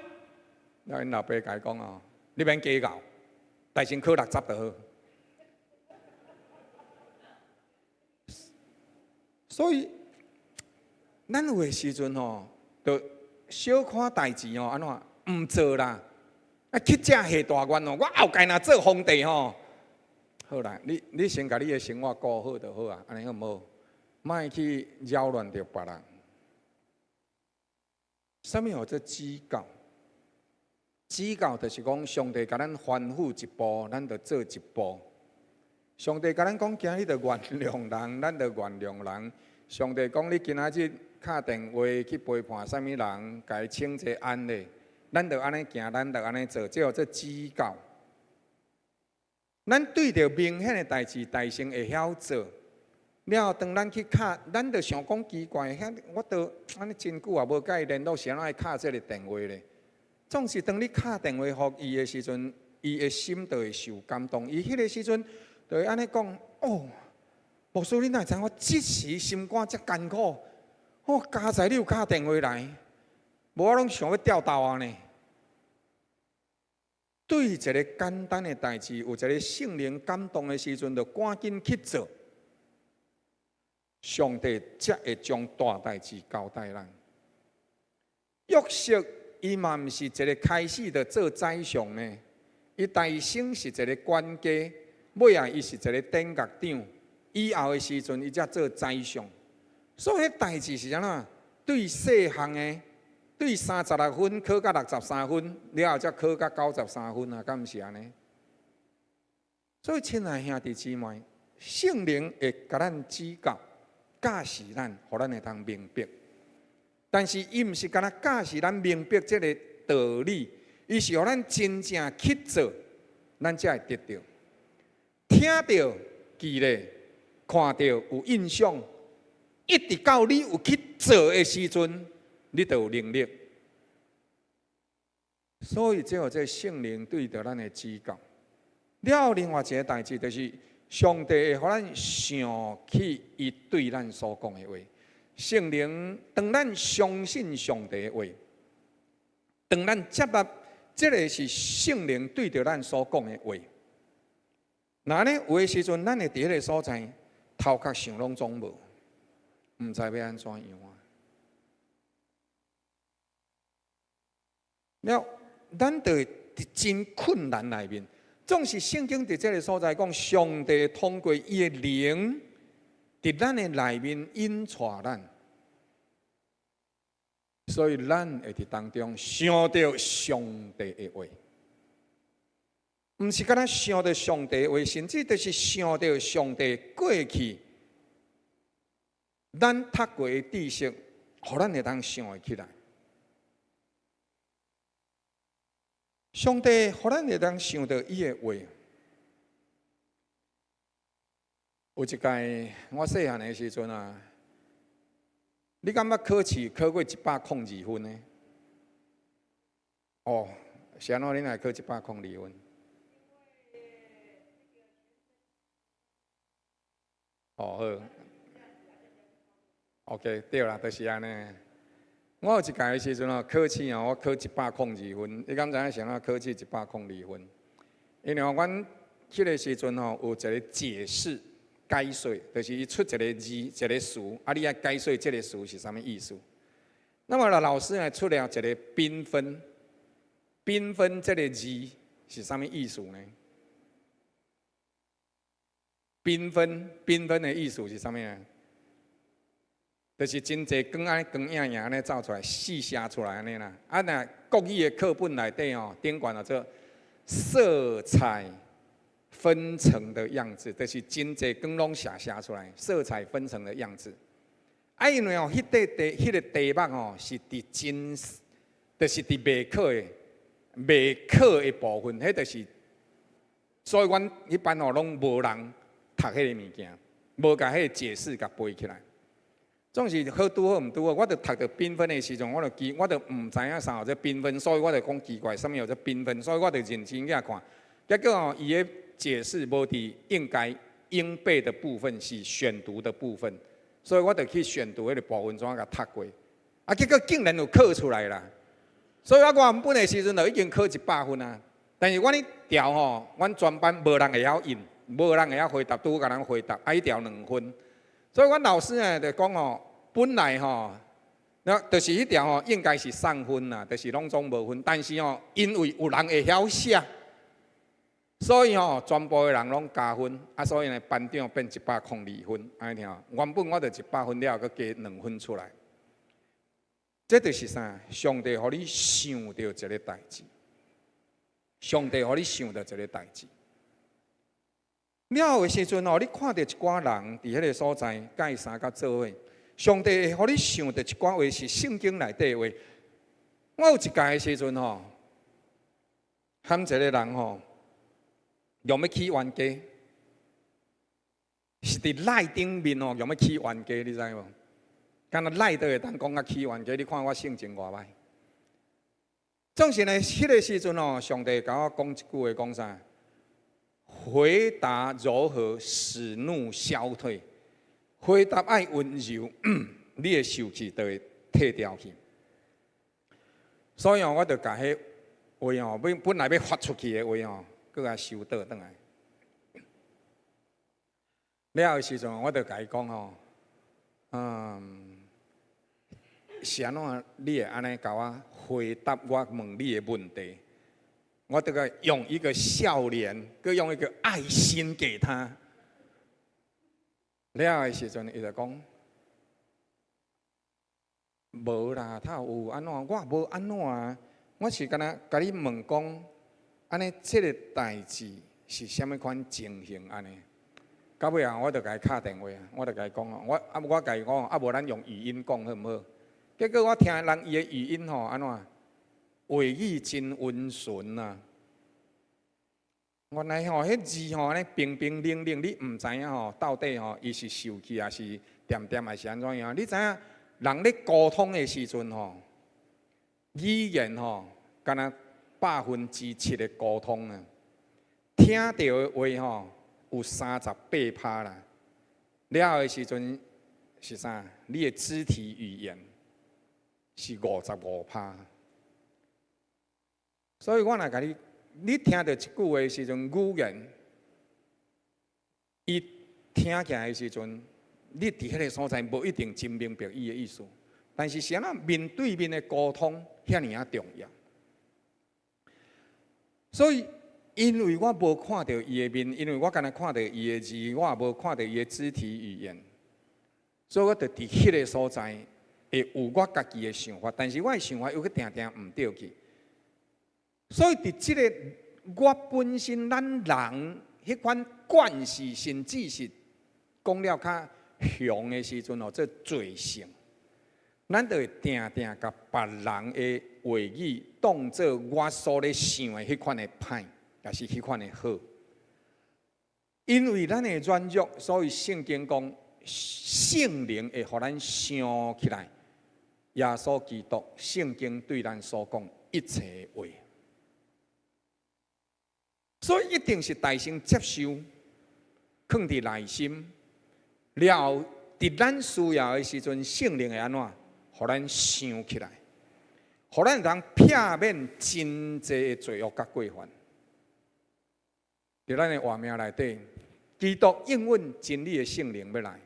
了𪜶老爸共伊講哦，你免計較，代先考60就好。所以，咱有的時陣吼，就小可代誌吼，按怎毋做啦？啊，去遮下大願哦，我後擺若做皇帝吼，好啦，你你先共你的生活顧好就好啊，按呢好毋好？莫去擾亂著別人。啥物號做指教？指教就是講，上帝共咱吩咐一步，咱就做一步。上帝共咱講，今日就原諒人，咱就原諒人。上帝講，你今仔日敲電話去陪伴啥物人，共伊請一个安咧，咱就按呢行，咱就按呢做，這號做指教。咱對著明顯的代誌，大聲會曉做。了後，當咱去敲，咱就想講奇怪，遐我都按呢真久也無共伊聯絡，是按怎會敲這个電話咧？總是當你敲電話予伊的時陣，伊的心就會受感動。伊彼个時陣就會按呢講：哦，牧師，你哪會知我這時心肝遮艱苦？哦，佳哉你有敲電話來，無我攏想欲吊兜啊呢。對一个簡單的代誌，有一個聖靈感動的時陣，就趕緊去做。上帝才會將大代誌交代咱。約瑟伊嘛毋是一个開始就做宰相呢，伊大先是一个管家，尾仔伊是一个典獄長，以後的時陣伊才做宰相。所以彼代誌是按怎？對細項的，對36分考到63分，了後才考到93分啊，敢毋是按呢？所以，親愛兄弟姊妹，聖靈會共咱指教、教示咱，予咱會當明白。但是，伊毋是干焦教示咱明白這个道理，伊是予咱真正去做，咱才會得著。聽著記咧，看著有印象，一直到你有去做的時陣，你就有能力。所以，這號做聖靈對著咱的指教。了，另外一个代誌就是上帝會予咱想起伊對咱所講的話。聖靈當咱相信上帝的話，當咱接納這个是聖靈對著咱所講的話，若呢有的時陣，咱會佇彼个所在頭殼想攏總無，毋知欲按怎樣啊。了，咱就會佇真困難內面。總是聖經佇這个所在講，上帝通過伊的靈，佇咱的內面引帶咱，所以咱會佇當中想著上帝的話，毋是干焦想著上帝的話，甚至就是想著上帝過去咱讀過的知識，予咱會當想會起來。上帝予咱會當想著伊的話。有一屆我細漢的時陣啊，你敢捌考試考過102分的？哦，是按怎？恁會考102分？哦好，OK 對啦，就是按呢。我有一屆的時陣哦，考試哦，我考102分。你敢知影啥物考試102分？因為哦，阮彼个時陣吼有一个解釋解說，就是伊出一个字一个詞，啊，你愛解說這个詞是啥物意思？那麼老師呢出了一个繽紛，繽紛這个字是啥物意思呢？繽紛，繽紛的意思是啥物啊？就是真濟光按呢光影影按呢走出來，四射出來按呢啦。啊，若國語的課本內底吼，頂懸叫做色彩紛呈的樣子，就是真濟光攏射射出來，色彩紛呈的樣子。啊，因為吼，彼塊題，彼个題目吼是佇真，就是佇袂考的，袂考的部分，彼就是，所以阮彼班吼攏無人讀彼個物件，無共彼个解釋共背起來。總是好拄好毋拄好，我著讀著繽紛的時陣，我就記，我就毋知影啥號做繽紛，所以我就講奇怪，啥物號做繽紛，所以我就認真去看，結果吼，伊的解釋無佇應該應背的部分，是選讀的部分，所以我就去選讀彼個部分，怎共讀過，啊，結果竟然有考出來啦！所以我原本的時陣就已經考100分啊，但是阮彼條吼，阮全班無人會曉應，無人會曉回答，拄好共人回答，啊，彼條2分。所以阮老師呢就講吼，本來吼，那就是彼條吼應該是送分啦，就是攏總無分。但是吼，因為有人會曉寫，所以吼全部的人攏加分，啊，所以呢班長變102分，按呢聽。原本我就100分了，閣加2分出來。這就是啥？上帝予你想著一个代誌，上帝予你想著一个代誌。了的時陣哦，你看著一寡人佇彼个所在，佮伊相佮做伙，上帝會予你想著一寡話是聖經內底的話。我有一屆的時陣吼，含一個人吼，用欲起冤家，是佇 LINE 頂面哦，用欲起冤家，你知無？敢若 LINE 都會當講甲起冤家，你看我性情偌歹。總是呢，彼个時陣哦，上帝共我講一句話，講啥？回答柔和，使怒消退。回答愛溫柔，你的受氣就會退掉去。所以哦，我就共彼話哦，本本來欲發出去的話哦，閣共收倒轉來。了的時陣，我就共伊講吼，嗯，是按怎？你會按呢共我回答我問你的問題？我這個用一個笑臉，閣用一個愛心給他。了的時陣，伊就講：無啦，他有按怎？我無按怎啊！我是敢若共你問講，按呢這个代誌是啥物款情形按呢？到尾啊，我就共伊敲電話，我就共伊講，我啊我共伊講，啊無咱用語音講好毋好？結果我聽人伊的語音吼，按怎話語真溫順啊！原來吼，彼字吼按呢冰冰冷冷，你毋知影吼，到底吼伊是受氣抑是恬恬，抑是按怎樣？你知影人咧溝通的時陣吼，語言吼，敢若7%的溝通啊，聽著的話吼有38趴啦。了後的時陣是啥？你的肢體語言是55趴。所以我若共你，你聽著一句話的時陣，語言，伊聽起來的時陣，你佇彼个所在無一定真明白伊的意思，但是是按怎面對面的溝通遐爾仔重要。所以，因為我無看著伊的面，因為我干焦看著伊的字，我也無看著伊的肢體語言，所以我就佇彼个所在會有我家己的想法，但是我的想法又閣定定毋對去。所以佇這个我本身咱人彼款慣勢，甚至是講了較雄的時陣哦，做罪性，咱就會定定共別人的話語當做我所咧想的彼款的歹，抑是彼款的好。因為咱的軟弱，所以聖經講聖靈會予咱想起來，耶穌基督聖經對咱所講一切話。所以一定是大先接受，囥佇內心，了後佇咱需要的時陣，聖靈會按怎？予咱想起來，予咱通避免真濟的罪惡佮過犯。佇咱的活命內底，基督應允真理的聖靈欲來，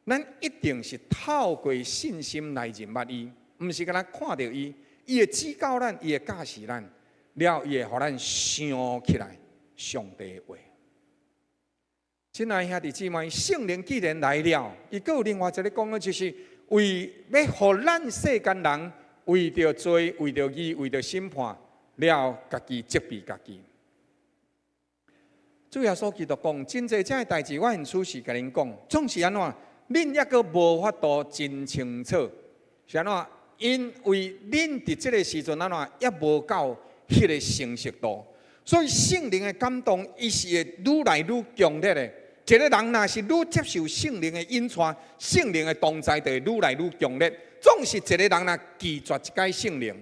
咱一定是透過信心來認捌伊，毋是干焦看著伊，伊會指教咱，伊會教示咱，了後伊會予咱想起來上帝的話。親愛兄弟姊妹，聖靈既然來了，伊閣有另外一个講的，就是為欲予咱世間人為著罪、為著義、為著審判，了後家己責備家己。主耶穌基督講，真濟這个代誌，我現此時共恁講，總是按怎？恁猶閣無法度真清楚，是按怎？因為恁佇這个時陣按怎，猶無到彼个成熟度，所以聖靈的感動，伊是會愈來愈強烈的。一个人若是愈接受聖靈的引帶，聖靈的同在就會愈來愈強烈。總是一个人若拒絕一擺聖靈，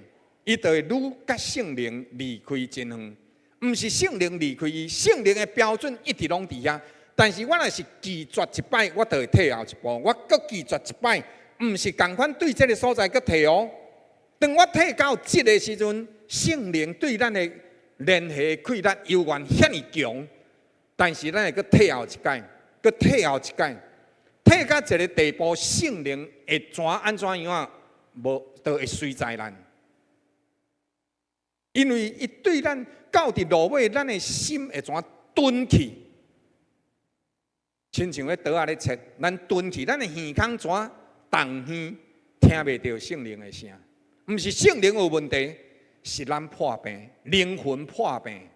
伊就會愈佮聖靈離開真遠。毋是聖靈離開伊，聖靈的標準一直攏佇遐。但是我若是拒絕一擺，我就會退後一步。我閣拒絕一擺，毋是仝款對這个所在閣退哦。當我退到這个時陣，聖靈對咱的聯繫氣力猶原遐爾強，但是咱會閣退後一擺，閣退後一擺，退到一个地步，聖靈會怎按怎樣啊？無就會隨在咱，因為伊對咱到佇落尾，咱的心會怎鈍去？親像彼刀仔咧切，咱鈍去，咱的耳孔怎動耳，聽袂著聖靈的聲。毋是聖靈有問題，是咱破病，靈魂破病。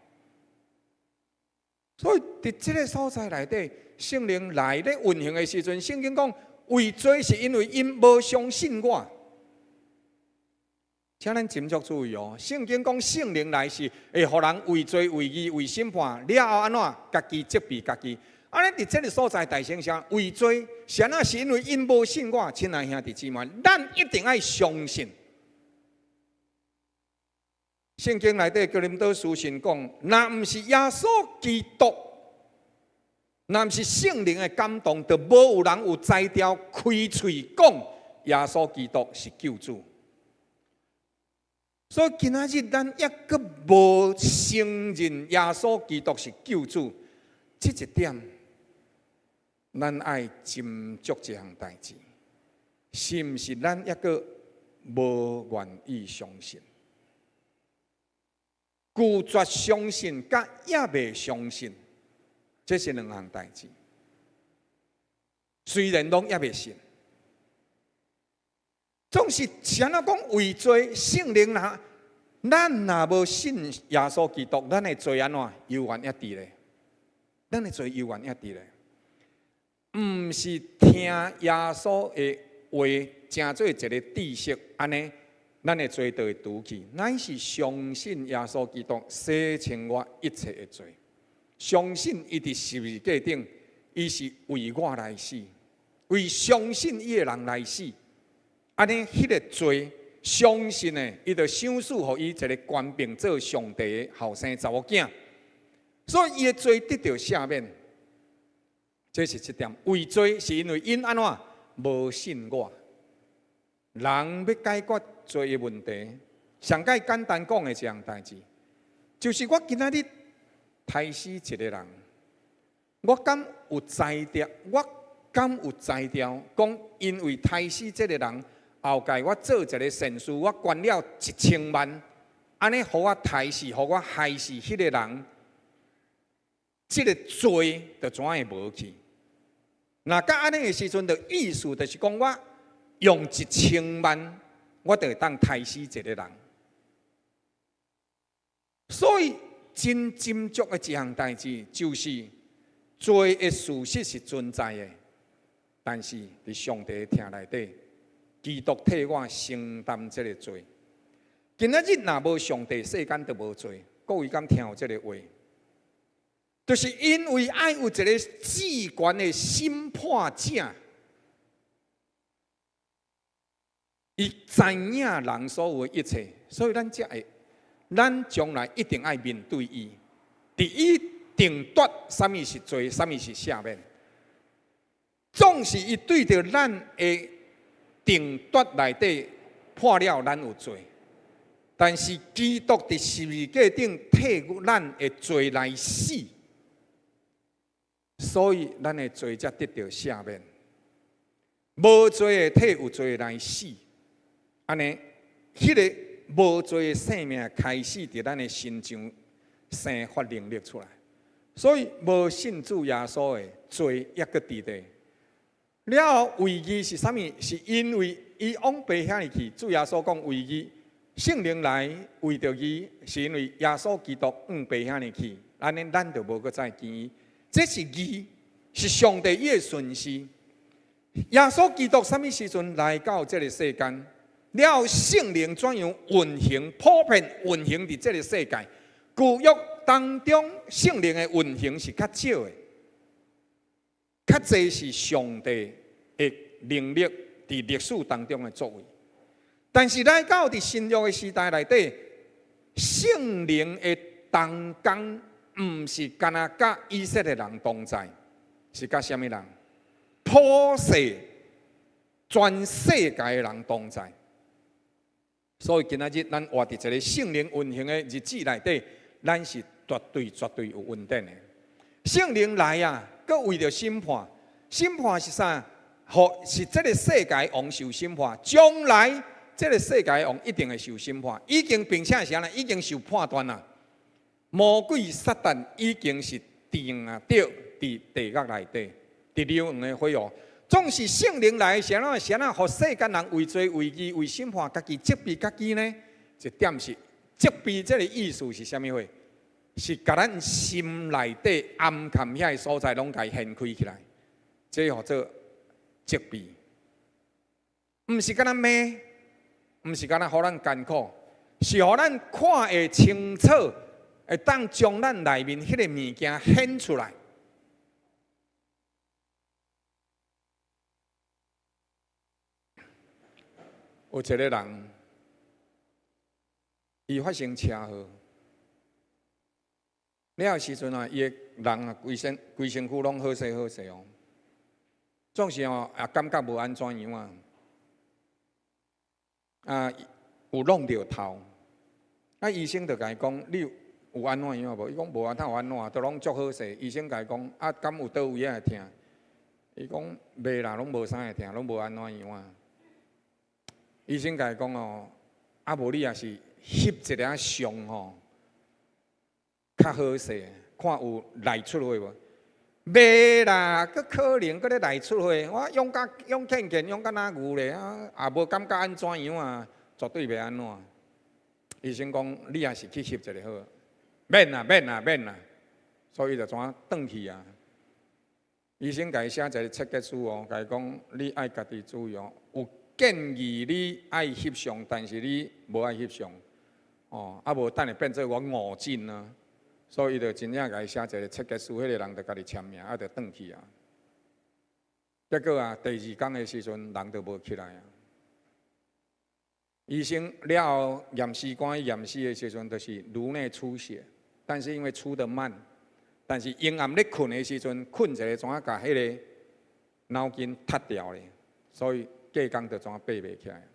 所以佇這个所在內底，聖靈來咧運行的時陣，聖經講為罪是因為𪜶無相信我。請咱斟酌注意哦。聖經講聖靈來是會予人為罪、為義、為審判，了後按怎家己責備家己。按呢佇這个所在大聲聲為罪，是按怎？是因為𪜶無信我。親愛兄弟姊妹，咱一定愛相信。聖經內底哥林多書信講，若毋是耶穌基督，若毋是聖靈的感動，就無有人有才調開喙講耶穌基督是救主。所以今仔日咱猶閣無承認耶穌基督是救主，這一點，咱愛斟酌這項代誌，是毋是咱猶閣無願意相信？拒絕相信，佮猶未相信，這是兩項代誌。雖然攏猶未信，總是是按怎講為罪聖靈若咱若無信耶穌基督，咱的罪按怎猶原猶佇咧。咱的罪猶原猶佇咧，毋是聽耶穌的話，成做一个知識，按呢，咱的罪就會除去。乃是相信耶穌基督洗清我一切的罪，相信伊佇十字架頂，伊是為我來死，為相信伊的人來死。按呢，彼个罪相信的，伊就賞賜予伊一个權柄做上帝的後生查某囝，所以伊的罪得著赦免。這是一點。為罪是因為𪜶按怎無信我。人欲解決罪的問題，上蓋簡單講的一項代誌，就是我今仔日刣死一个人，我敢有才調？我敢有才調講，因為刣死這个人，後蓋我做一个善事，我捐了1000萬，按呢，予我刣死，予我害死彼个人，這个罪就怎會無去？若佮按呢的時陣，就意思就是講我用一千萬，我就會當刣死一个人。所以真斟酌的一項代誌，就是罪的事實是存在的，但是佇上帝的疼內底，基督替我承擔這个罪。今仔日若無上帝，世間就無罪。各位敢聽有這个話？就是因為愛有一个至懸的審判者，伊知影人所有的一切，所以咱才會，咱將來一定愛面對伊，佇伊定奪啥物是罪，啥物是赦免。總是伊對著咱的定奪內底判了咱有罪，但是基督佇十字架頂替咱的罪來死，所以咱的罪才得著赦免。無罪的替有罪的來死，按呢，彼个無罪的生命開始佇咱的身上生發能力出來。所以無信主耶穌的罪猶閣佇咧。了後為義是啥物？是因為伊往父遐裡去。主耶穌講為義，聖靈來為著義，是因為耶穌基督往父遐裡去，按呢咱就無閣再見伊。這是義，是上帝伊的順序。耶穌基督啥物時陣來到這个世間？了後聖靈怎樣運行，普遍運行佇這个世界？舊約當中聖靈的運行是較少的，較濟是上帝的能力佇歷史當中的作為。但是來到佇新約的時代內底，聖靈的同工毋是干焦佮以色列人同在，是佮啥物人？普世全世界的人同在。所以今仔日咱活佇一个聖靈運行的日子內底，咱是絕對絕對有恩典的。聖靈來啊，閣為著審判，審判是啥？予是這个世界王受審判，將來這个世界王一定會受審判，已經並且是按呢，已經受判斷啦。魔鬼撒旦已經是定啊，著佇地獄內底，佇燎原的火湖。總是聖靈來是按怎？是按怎？予世間人為罪、為義、為審判，家己責備家己呢？一點是責備，這个意思是啥物貨？是共咱心內底暗崁遐个所在，攏共伊掀開起來，這號做責備。毋是干焦罵，毋是干焦予咱艱苦，是予咱看會清楚，會當將咱內面彼个物件顯出來。有一个人，伊發生車禍，了時陣啊，伊的人啊，規身規身軀攏好勢好勢哦，總是哦也感覺無按怎樣啊，啊有弄著頭，啊醫生就共伊講，你有按怎樣無？伊講無啊，哪有按怎，都攏足好勢。醫生共伊講，啊敢有佗位仔會疼？伊講袂啦，攏無啥會疼，攏無按怎樣啊。醫生共伊講哦，啊無你也是翕一下相吼，較好勢，看有內出血無？袂啦，閣可能閣咧內出血。我勇甲勇健健，勇甲若牛咧啊，也無感覺按怎樣啊，絕對袂按怎。醫生講，你也是去翕一下好，免啦免啦免啦。所以就怎轉去啊？醫生共伊寫一个切結書哦，共伊講你愛家己注意哦，有建議你愛翕相，但是你無愛翕相，哦，啊無等下變做我誤診啊，所以伊就真正共伊寫一个切結書，彼個人就家己簽名，啊就轉去啊。結果啊，第二工的時陣，人就無起來啊。醫生了後驗屍官驗屍的時陣，就是顱內出血，但是因為出得慢。但是陰暗咧睏的時陣，睏一下怎啊共彼个腦筋踢掉咧，所以隔工就怎啊爬袂起來。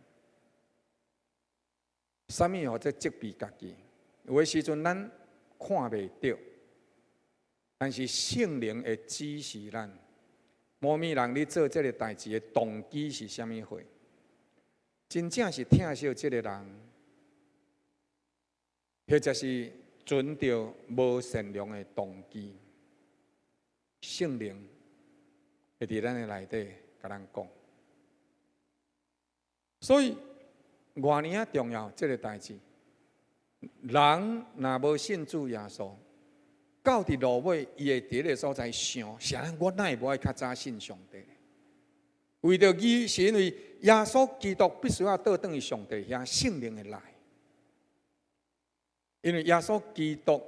啥物號做責備家己？有的時陣咱看袂著，但是聖靈會指示咱。某物人你做這个代誌的動機是啥物貨？真正是疼惜這个人，或者是存著無善良的動機，聖靈會佇咱的內底共咱講。所以，偌爾仔重要這个代誌，人若無信主耶穌，到佇落尾，伊會佇彼个所在想：啥人我哪會無愛較早信上帝？為著義，是因為耶穌基督必須要倒轉去上帝遐，聖靈會來。因為耶穌基督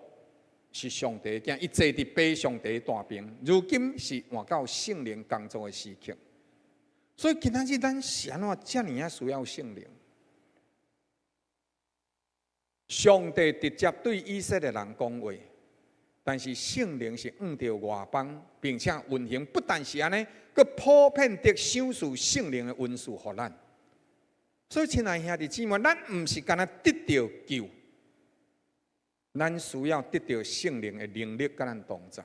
是上帝的囝，伊坐佇父上帝大爿，如今是換到聖靈工作的時刻。所以今仔日咱是按怎遮爾仔需要聖靈？上帝直接對以色列人講話，但是聖靈是向著外邦，並且運行，不但是按呢，閣普遍的賞賜聖靈的恩賜予咱。所以，親愛兄弟姊妹，咱毋是干焦得著救。咱需要得著聖靈的能力，佮咱同在。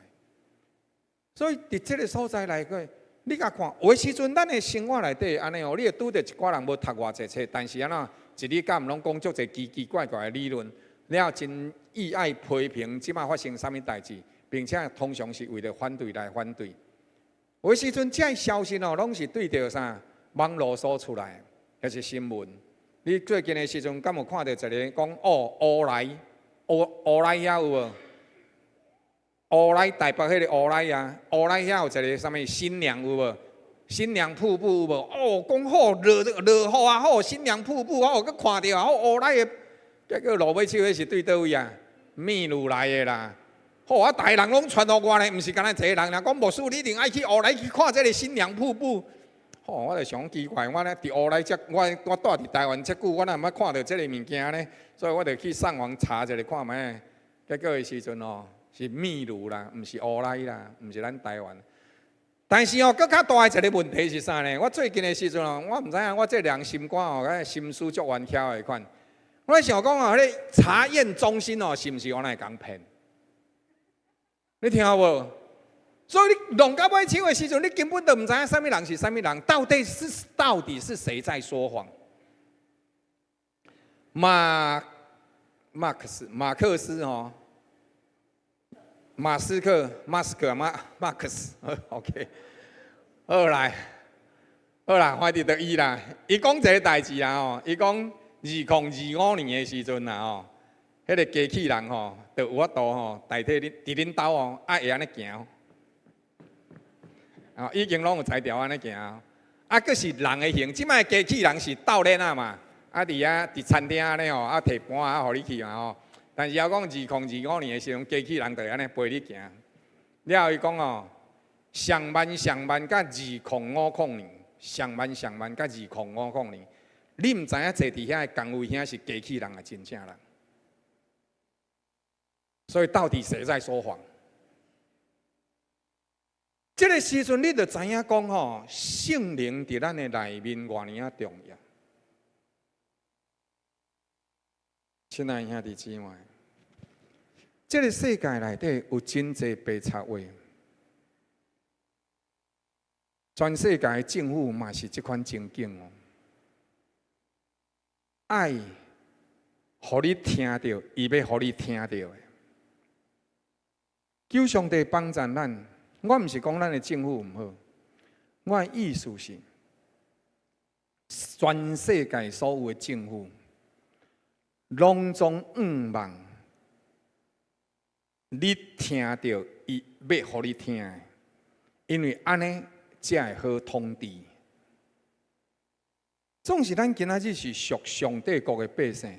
所以，佇這个所在來講，你共看，有的時陣咱的生活內底按呢哦，你會拄著一寡人無讀偌濟冊，但是按怎一日到晚攏講足濟奇奇怪怪的理論，了後真意愛批評這擺發生啥物代誌，並且通常是為著反對來反對。有的時陣，這个消息哦，攏是對著啥網路所出來，抑是新聞。你最近的時陣，敢有看著一个講哦，烏來？烏烏來遐有無？烏來台北彼个烏來啊，烏來遐有一个啥物新娘有無？新娘瀑布有無？哦，講好落落雨啊，好新娘瀑布哦，閣看著啊，烏來的，結果落尾手彼是對佗位啊？秘魯來的啦。好啊，逐个人攏傳予我呢，毋是干焦一个人，若講牧師你一定愛去烏來去看這个新娘瀑布。吼，我就想奇怪，我呢佇烏來遮，我我蹛佇台灣遮久，我哪毋捌看著這个物件呢？所以我就去上網查一下看覓，結果的時陣哦，是秘魯啦，毋是烏來啦，毋是咱台灣。但是哦，閣較大的一个問題是啥呢？我最近的時陣哦，我毋知影，我這人心肝哦，彼心思足冤巧的款。我想講哦，彼个查驗中心哦，是毋是我來共騙？你聽無？所以你弄到尾手的時陣，你根本都毋知影啥物人是啥物人，到底是誰在說謊？馬馬克思馬克思哦，馬斯克馬斯克馬馬克思，OK，好來，好啦，反正就伊啦。伊講一个代誌啦吼，伊講2025年的時陣啦吼，彼个機器人吼，就有法度吼代替恁佇恁兜哦，啊會按呢行。啊，已經攏有才調按呢行，啊，閣是人的形。這擺機器人是鬥鏈仔嘛，啊，佇遐佇餐廳按呢吼，啊，提盤啊，予你去嘛吼。但是猶講2025年的時陣，機器人就會按呢陪你行。了後伊講哦，上慢上慢到2050年，上慢上慢到2050年，你毋知影坐佇遐的工位兄是機器人抑真正人。所以到底誰在說謊？這个時陣你就知影講吼，聖靈佇咱的內面偌爾仔重要。親愛兄弟姊妹，這个世界內底有真濟白賊話，全世界的政府嘛是這款情景哦。愛予你聽著，伊欲予你聽著的。求上帝幫助咱。我毋是講咱的政府毋好，我的意思是，全世界所有的政府，攏總向望你聽著伊欲予你聽的，因為按呢才會好統治。總是咱今仔日是屬上帝國的百姓，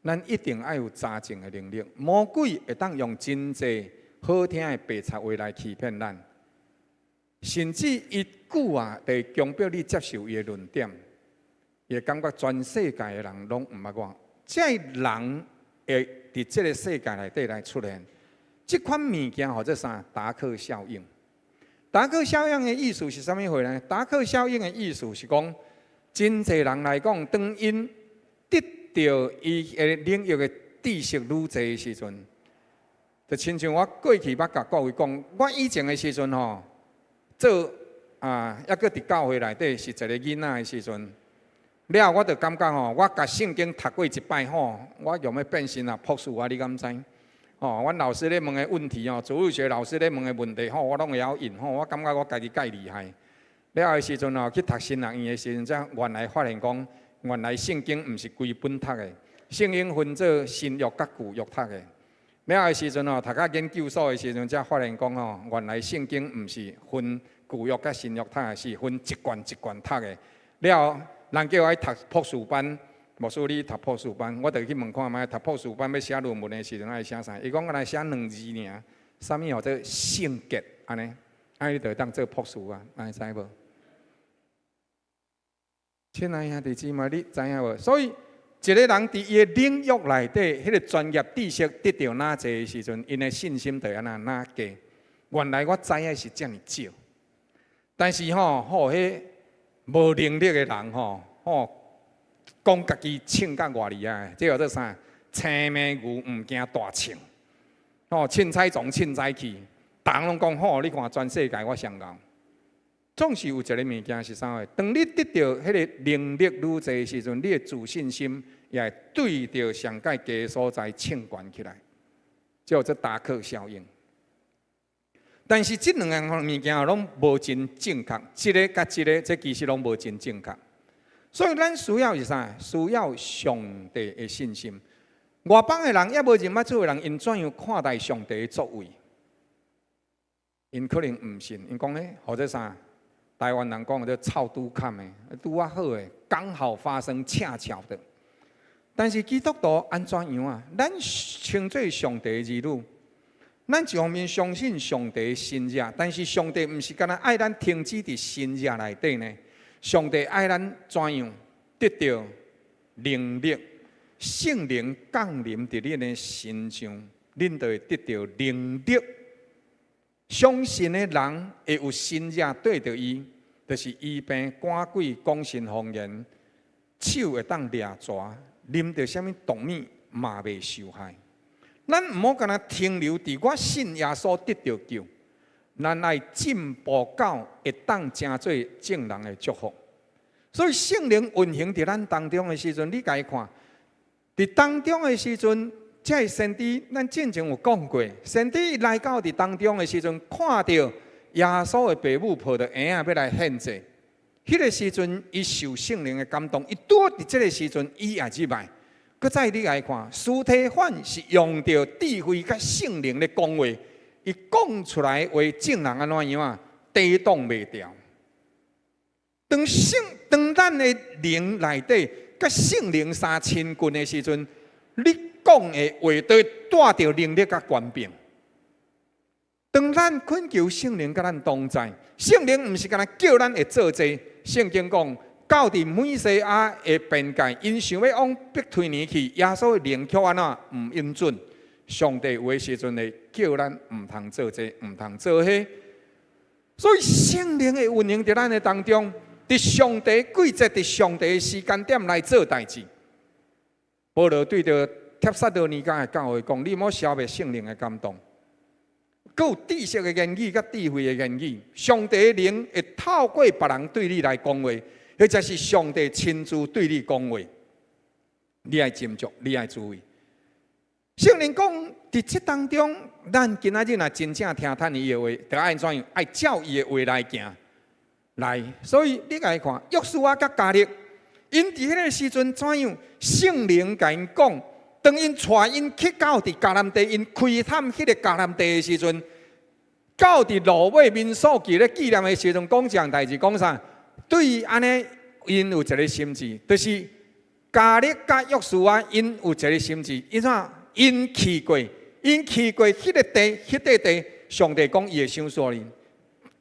咱一定愛有查證的能力。魔鬼會當用真濟好聽的白賊話來欺騙咱，甚至伊久啊，就會強迫你接受伊的論點，伊會感覺全世界的人攏毋捌我，這个人會佇這个世界內底來出現。這款物件號做啥？達克效應。達克效應的意思是啥物貨呢？達克效應的意思是講，真濟人來講，當𪜶得著伊的領域的知識愈濟的時陣，就親像我過去捌共各位講，我以前的時陣吼，做啊，猶閣佇教會內底是一个囡仔的時陣，了後我就感覺吼，我共聖經讀過一擺吼，我用欲變神學博士啊，你敢知？吼，阮老師咧問的問題吼，主日學老師咧問的問題吼，我攏會曉應吼，我感覺我家己蓋厲害。了後的時陣吼，去讀神學院的時陣，才原來發現講，原來聖經毋是規本讀的，聖經分做新約佮舊約讀的。了後的時陣吼，讀到研究所的時陣，才發現講吼，原來聖經毋是分舊約佮新約讀的，是分一卷一卷讀的。了後，人叫我去讀博士班，牧師你讀博士班，我就去問看覓，讀博士班欲寫論文的時陣愛寫啥？伊講敢若寫兩字爾，啥物號做聖潔按呢？按呢你就會當做博士啊，按呢知無？親愛兄弟姊妹，你知影無？所以一个人佇伊的領域內底，彼个專業知識得著若濟的時陣，𪜶的信心就會按怎若低。原來我知影是遮爾少，但是吼，吼，彼無能力的人吼，吼，講家己凊甲偌厲害，這叫做啥？青牝牛毋驚大秤，吼，凊彩創凊彩去，逐人攏講吼，你看全世界我上𠢕。總是有一个物件是啥貨？當你得著彼个能力愈濟的時陣，你的自信心也會對著上蓋低的所在衝懸起來，這叫做達克效應。但是這兩樣物件攏無真正確，一个佮一个，這其實攏無真正確。所以咱需要是啥？需要上帝的信心。外邦的人，猶無認捌主的人，𪜶怎樣看待上帝的作為？𪜶可能毋信，𪜶講咧，號做啥？台灣人講的做臭拄坎的，拄仔好的，剛好發生，恰巧的。但是基督徒按怎樣啊？咱稱做上帝的兒女，咱一方面相信上帝的神跡，但是上帝毋是干焦愛咱停止佇神跡內底呢？上帝愛咱怎樣得著能力？聖靈降臨佇恁的身上，恁就會得著能力。相信的人會有神跡綴著伊，就是醫病趕鬼講新方言，手會當掠蛇，啉著啥物毒物嘛袂受害。咱毋好干焦停留佇我信耶穌得著救，咱愛進步到會當成做眾人的祝福。所以聖靈運行佇咱當中的時陣，你共伊看，佇當中的時陣。這个先知，咱進前有講過，先知來到佇當中的時陣，看著耶穌的爸母抱著嬰仔欲來獻祭，彼个時陣，伊受聖靈的感動，伊拄佇這个時陣，伊也入來。閣再你來看，司提反是用著智慧佮聖靈咧講話，伊講出來的話，眾人按怎樣啊？抵擋袂牢。當聖當咱的靈內底佮聖靈相親近的時陣，你講的話都會帶著能力佮權柄。當咱懇求聖靈佮咱同在，聖靈毋是干焦叫咱會做這個。聖經講，到佇美西亞的邊界，𪜶想欲往伯推尼去，耶穌的靈卻按怎毋允准。上帝有的時陣會叫咱毋通做這個，毋通做彼個。所以聖靈會運行佇咱的當中，佇上帝季節，佇上帝的時間點來做代誌。保羅對著帖撒羅尼迦的教會講：你莫消滅聖靈的感動。閣有知識的言語佮智慧的言語，上帝的靈會透過別人對你來講話，或者是上帝親自對你講話。你愛斟酌，你愛注意。聖靈講，佇這當中，咱今仔日若真正聽趁伊的話，著愛怎樣？愛照伊的話來行來。所以你共伊看，約書亞佮迦勒，𪜶佇彼个時陣怎樣？聖靈共𪜶講，當𪜶帶𪜶去到佇迦南地，𪜶開探彼個迦南地的時陣，到佇路尾民數記咧紀念的時陣，講一項代誌，講啥？對按呢，𪜶有一个心志，就是迦勒佮約書亞，𪜶有一个心志，𪜶怎？𪜶去過，𪜶去過彼个地，彼塊地，上帝講伊會賞賜𪜶。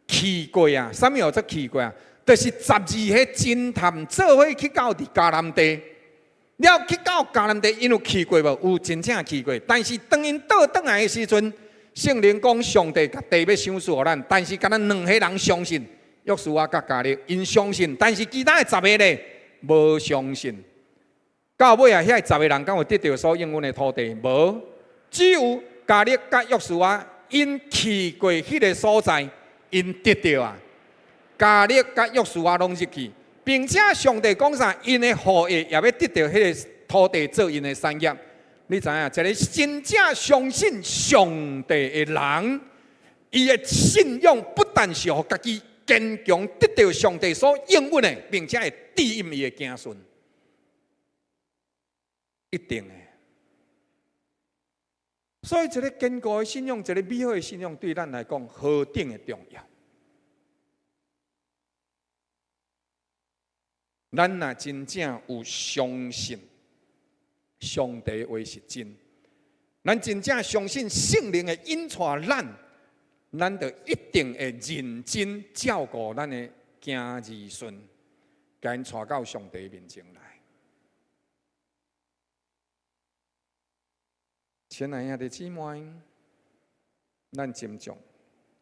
去過啊，啥物叫做去過啊？就是十二个偵探做伙去到佇迦南地，了去到迦南地，𪜶有去過無？有真正去過。但是當𪜶倒轉來的時陣，聖靈講上帝共地欲賞賜予咱，但是干焦兩个人相信，約書亞佮迦勒，𪜶相信，但是其他的十个咧無相信。到尾啊，遐十个人敢有得著所應允的土地？無，只有迦勒佮約書亞，𪜶去過彼个所在，𪜶得著啊。迦勒佮約書亞攏入去，並且上帝講啥？𪜶的後裔也欲得著彼个土地做𪜶的產業。你知影？一个真正相信上帝的人，伊的信仰不但是予家己堅強得著上帝所應允的，並且會指引伊的子孫，一定的。所以，一个堅固的信仰，一个美好的信仰，對咱來講何等的重要。咱若真正有相信上帝話是真，咱真正相信聖靈會引帶咱，咱就一定會認真照顧咱的囝兒孫，共𪜶帶到上帝面前來。親愛的兄弟姊妹，咱斟酌，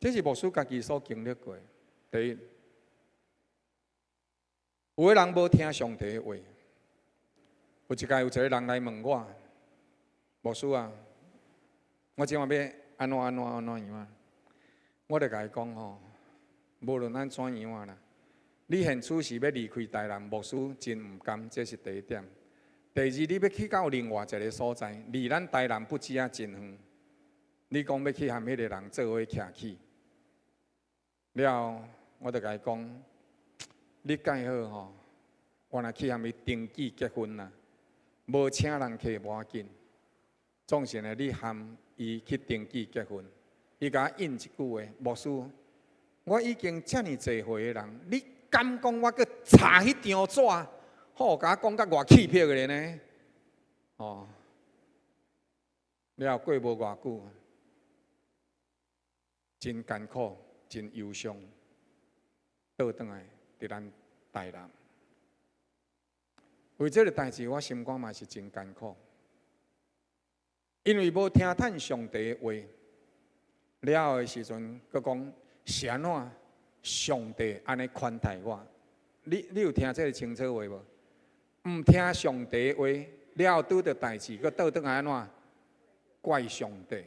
這是牧師家己所經歷過的。第一，有的人無聽上帝的話，有一擺有一个人來問我，牧師啊，我這擺欲按怎按怎按怎樣啊？我就共伊講吼，無論按怎樣啊啦，你現此時欲離開台南，牧師真毋甘，這是第一點。第二，你欲去到另外一个所在，離咱台南不止啊真遠。你講欲去和彼个人做伙徛起，了後我就共伊講，你蓋好吼，原來去和伊登記結婚啦，無請人客無要緊，總是呢，你和伊去登記結婚，伊共我應一句話，牧師，我已經遮爾濟歲的人，你敢講我閣查彼張紙？好，共我講甲偌氣魄的呢？哦，了後過無偌久，真艱苦，真憂傷，倒轉來佇咱台南。為這个代誌，我心肝嘛是真艱苦，因為無聽趁上帝的話，了後的時陣，閣講是按怎？上帝按呢寬待我，你有聽這个清楚話無？毋聽上帝話，了後拄著代誌，閣倒轉來按怎？怪上帝。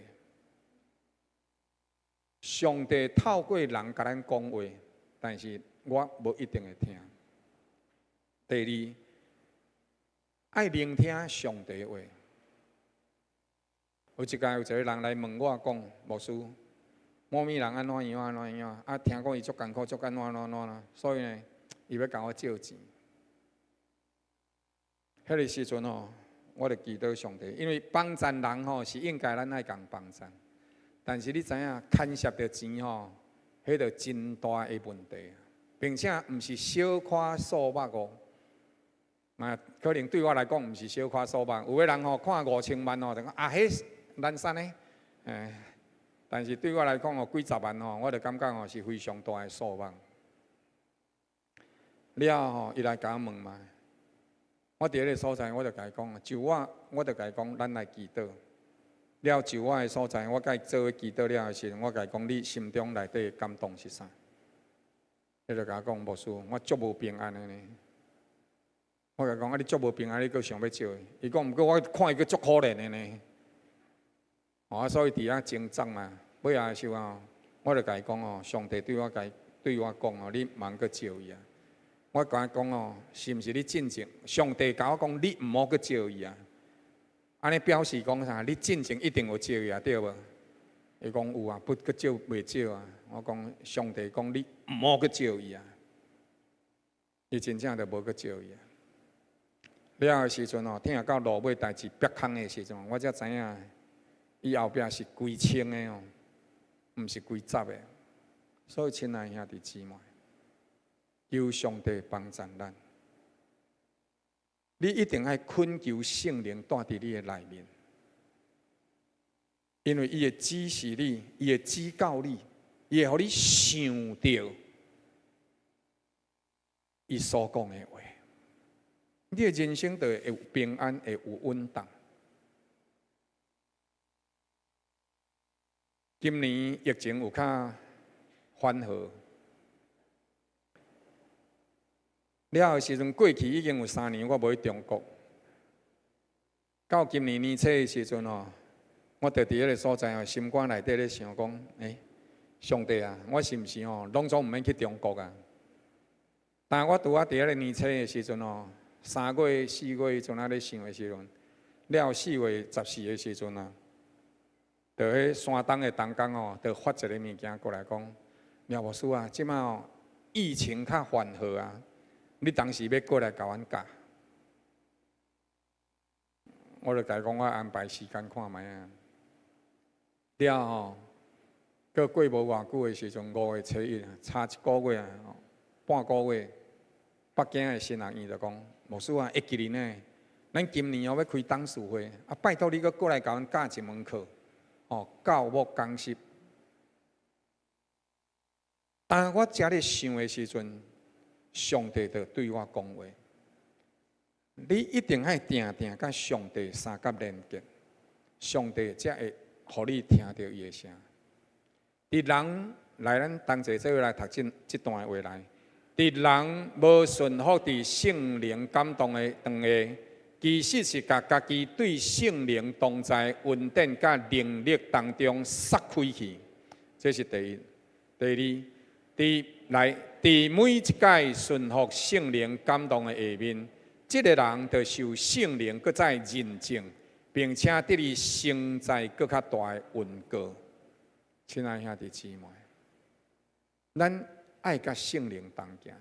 上帝透過人共咱講話，但是我無一定會聽。第二，愛聆聽上帝話。有一擺有一个人來問我講，牧師，某某人按怎樣按怎樣，啊，聽講伊足艱苦，足按怎按怎按怎啦，所以呢，伊欲共我借錢。彼个時陣吼，我就祈禱上帝，因為幫贊人吼是應該咱愛共幫贊，但是你知影牽涉著錢吼，彼就真大的問題，並且毋是小可數目哦，啊，可能對我來講毋是小可數目，有的人吼看5000萬吼，就講啊，彼難產的，但是對我來講吼，幾十萬吼，我就感覺吼是非常大的數目。了後吼，伊來共我問嘛。我佇彼个所在，我就共伊講，就我，我就共伊講，咱來祈禱。了就我的所在，我共伊做伙祈禱了的時陣，我共伊講，你心中內底的感動是啥？伊就共我講，牧師，我足無平安的呢。我共伊講，啊，你足無平安，你閣想欲借伊？伊講，毋過我看伊閣足可憐的呢。哦，所以佇遐掙扎嘛，尾仔的時候，我就共伊講哦，上帝對我共對我講哦，你毋通閣借伊啊。我共伊講哦，是毋是你進前？上帝共我講，你毋好閣借伊啊！按呢表示講啥？你進前一定有借伊啊，對無？伊講有啊，不閣借袂少啊。我講上帝講你毋好閣借伊啊！伊真正就無閣借伊啊。了的時陣哦，聽到路尾代誌煏空的時陣，我才知影伊後壁是規千的哦，毋是幾十的。所以，親愛兄弟姊妹，求上帝幫助咱。你一定愛懇求聖靈蹛佇你的內面，因為伊會指示你，伊會指教你，伊會予你想著伊所講的話。你的人生就會有平安，會有穩當。今年疫情有較緩和，了的時陣過去已經有3年我無去中國。到今年年初的時陣哦，我就佇彼个所在哦，心肝內底咧想講，欸，上帝啊，我是毋是哦，攏總毋免去中國啊？但我拄仔佇彼個年初的時陣哦，3月、4月陣仔咧想的時陣，了4月14的時陣啊，就彼山東的同工哦，就發一个物件過來講，廖牧師啊，這擺哦疫情較緩和啊，你當時欲過來共阮教？我就共伊講，我安排時間看覓啊。了後，閣過無偌久的時陣，5月初1，差一个月啊，半个月，北京的神學院就講，牧師啊，會記得呢，咱今年哦欲開董事會，啊，拜託你閣過來共阮教一門課，哦，教牧講習。當我遮咧想的時陣，上帝就對我講話：你一定愛定定佮上帝相佮連結，上帝才會予你聽著伊的聲。佇人來咱同齊做伙來讀這段話來，佇人無順服佇聖靈感動的當下，其實是共家己對聖靈同在恩典佮能力當中殺開去。這是第一。第二，佇來佇每一擺順服聖靈感動的下面，這个人就受聖靈閣再認證，並且得以承載閣較大的恩膏。親愛兄弟姊妹，咱愛佮聖靈同行。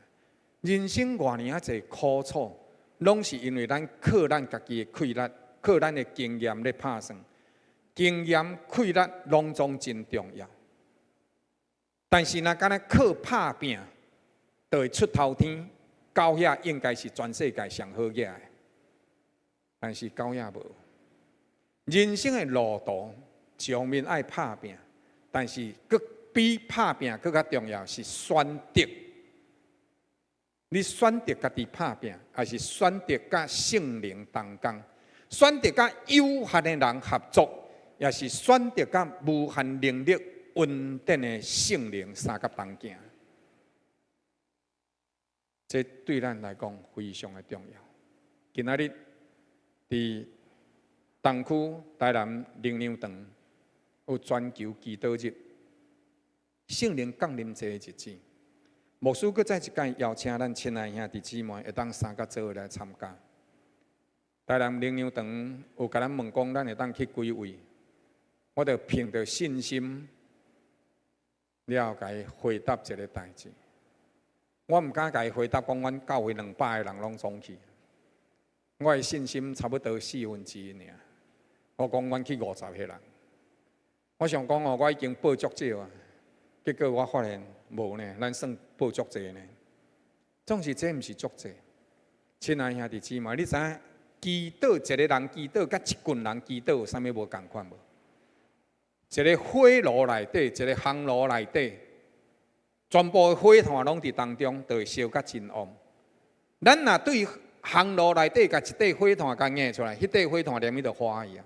人生偌爾仔濟苦楚，攏是因為咱靠咱家己的氣力，靠咱的經驗咧拍算。經驗、氣力攏總真重要。但是若干焦靠拍拚，就會出頭天。狗仔應該是全世界上好額的，但是狗仔無。人生的路途，一方面愛拍拚，但是閣比拍拚閣較重要是選擇。你選擇家己拍拚，還是選擇佮聖靈同工？選擇佮有限的人合作，抑是選擇佮無限能力恩典的聖靈相佮同行？這對咱來講非常的重要。今仔日佇東區台南靈糧堂有全球祈禱日，聖靈降臨節的日子，牧師閣再一擺邀請咱親愛兄弟姊妹會當相佮做伙來參加。台南靈糧堂有共咱問講，咱會當去幾位？我就憑著信心了共伊回答這个代誌。我毋敢共伊回答講，阮教會200个人攏總去。我的信心差不多1/4爾。我講阮去50个人。我想講哦，我已經報足少啊，結果我發現無呢，咱算報足濟呢。總是這毋是足濟。親愛兄弟姊妹，你知影祈禱一个人祈禱，佮一群人祈禱有啥物無仝款無？一个火爐內底，一个烘爐內底，全部的火炭攏佇當中，就會燒甲真旺。咱若對烘爐內底共一塊火炭共挵出來，彼塊火炭連伊就花去啊！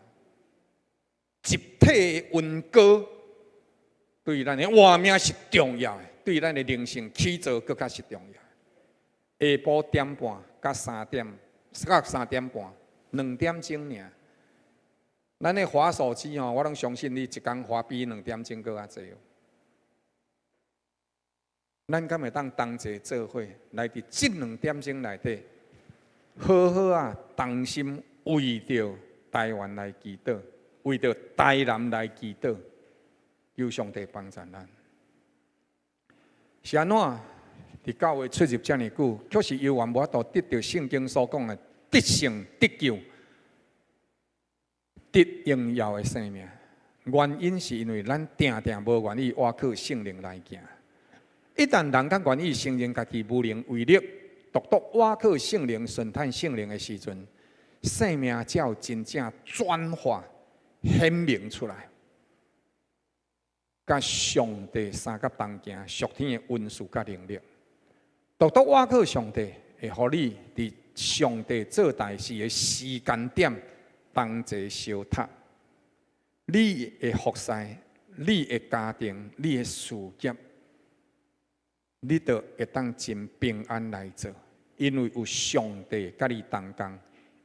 集體的恩膏對咱的活命是重要的，對咱的靈性起造閣較是重要。下晡點半到三點，到3點半，2點鐘爾。咱咧滑手機吼，我攏相信你一工滑比2點鐘閣較濟。咱敢會當同齊做伙來佇這2點鐘內底，好好啊，同心為著台灣來祈禱，為著台南來祈禱，求上帝幫助咱。是按怎？佇教會出入遮爾久，卻是猶原無法度得著聖經所講的得勝、得救、得榮耀的生命。原因是因為咱定定無願意倚靠聖靈來行。一旦人較願意承認家己無能為力，獨獨倚靠聖靈、順趁聖靈的時陣，生命才有真正轉化、顯明出來。佮上帝相佮同行，屬天的恩賜佮能力，獨獨倚靠上帝，會予你佇上帝做代誌的時間點同齊相合。你的服侍、你的家庭、你的事業，你都會當真平安來做，因為有上帝佮你同工，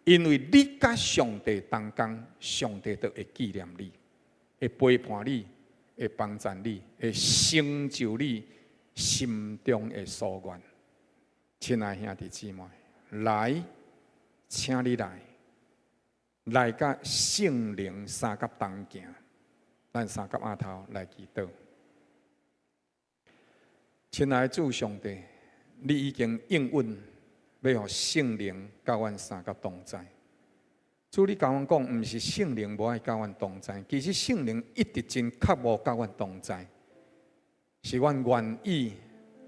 因為你佮上帝同工，上帝都會紀念你，會陪伴你，會幫助你，會成就你心中的所願。親愛兄弟姊妹，來，請你來，來佮聖靈相佮同行，咱相佮徛頭來祈禱。親愛的主上帝，你已經應允欲予聖靈佮阮相佮同在。主，你共阮講，毋是聖靈無愛佮阮同在，其實聖靈一直真渴慕佮阮同在，是阮願意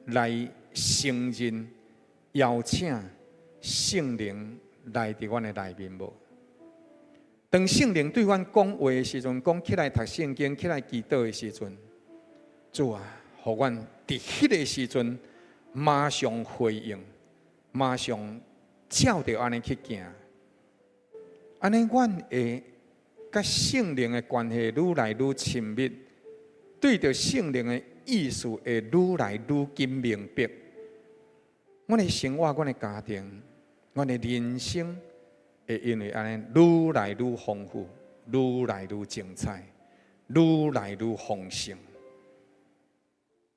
來承認、邀請聖靈來佇阮的內面無？當聖靈對阮講話的時陣，講起來讀聖經、起來祈禱的時陣，主啊，予阮佇彼个時陣馬上回應，馬上照著按呢去行。按呢，阮會佮聖靈的關係愈來愈親密，對著聖靈的意思會愈來愈緊明白。阮的生活、阮的家庭、阮的人生，會因為按呢愈來愈豐富，愈來愈精彩，愈來愈豐盛。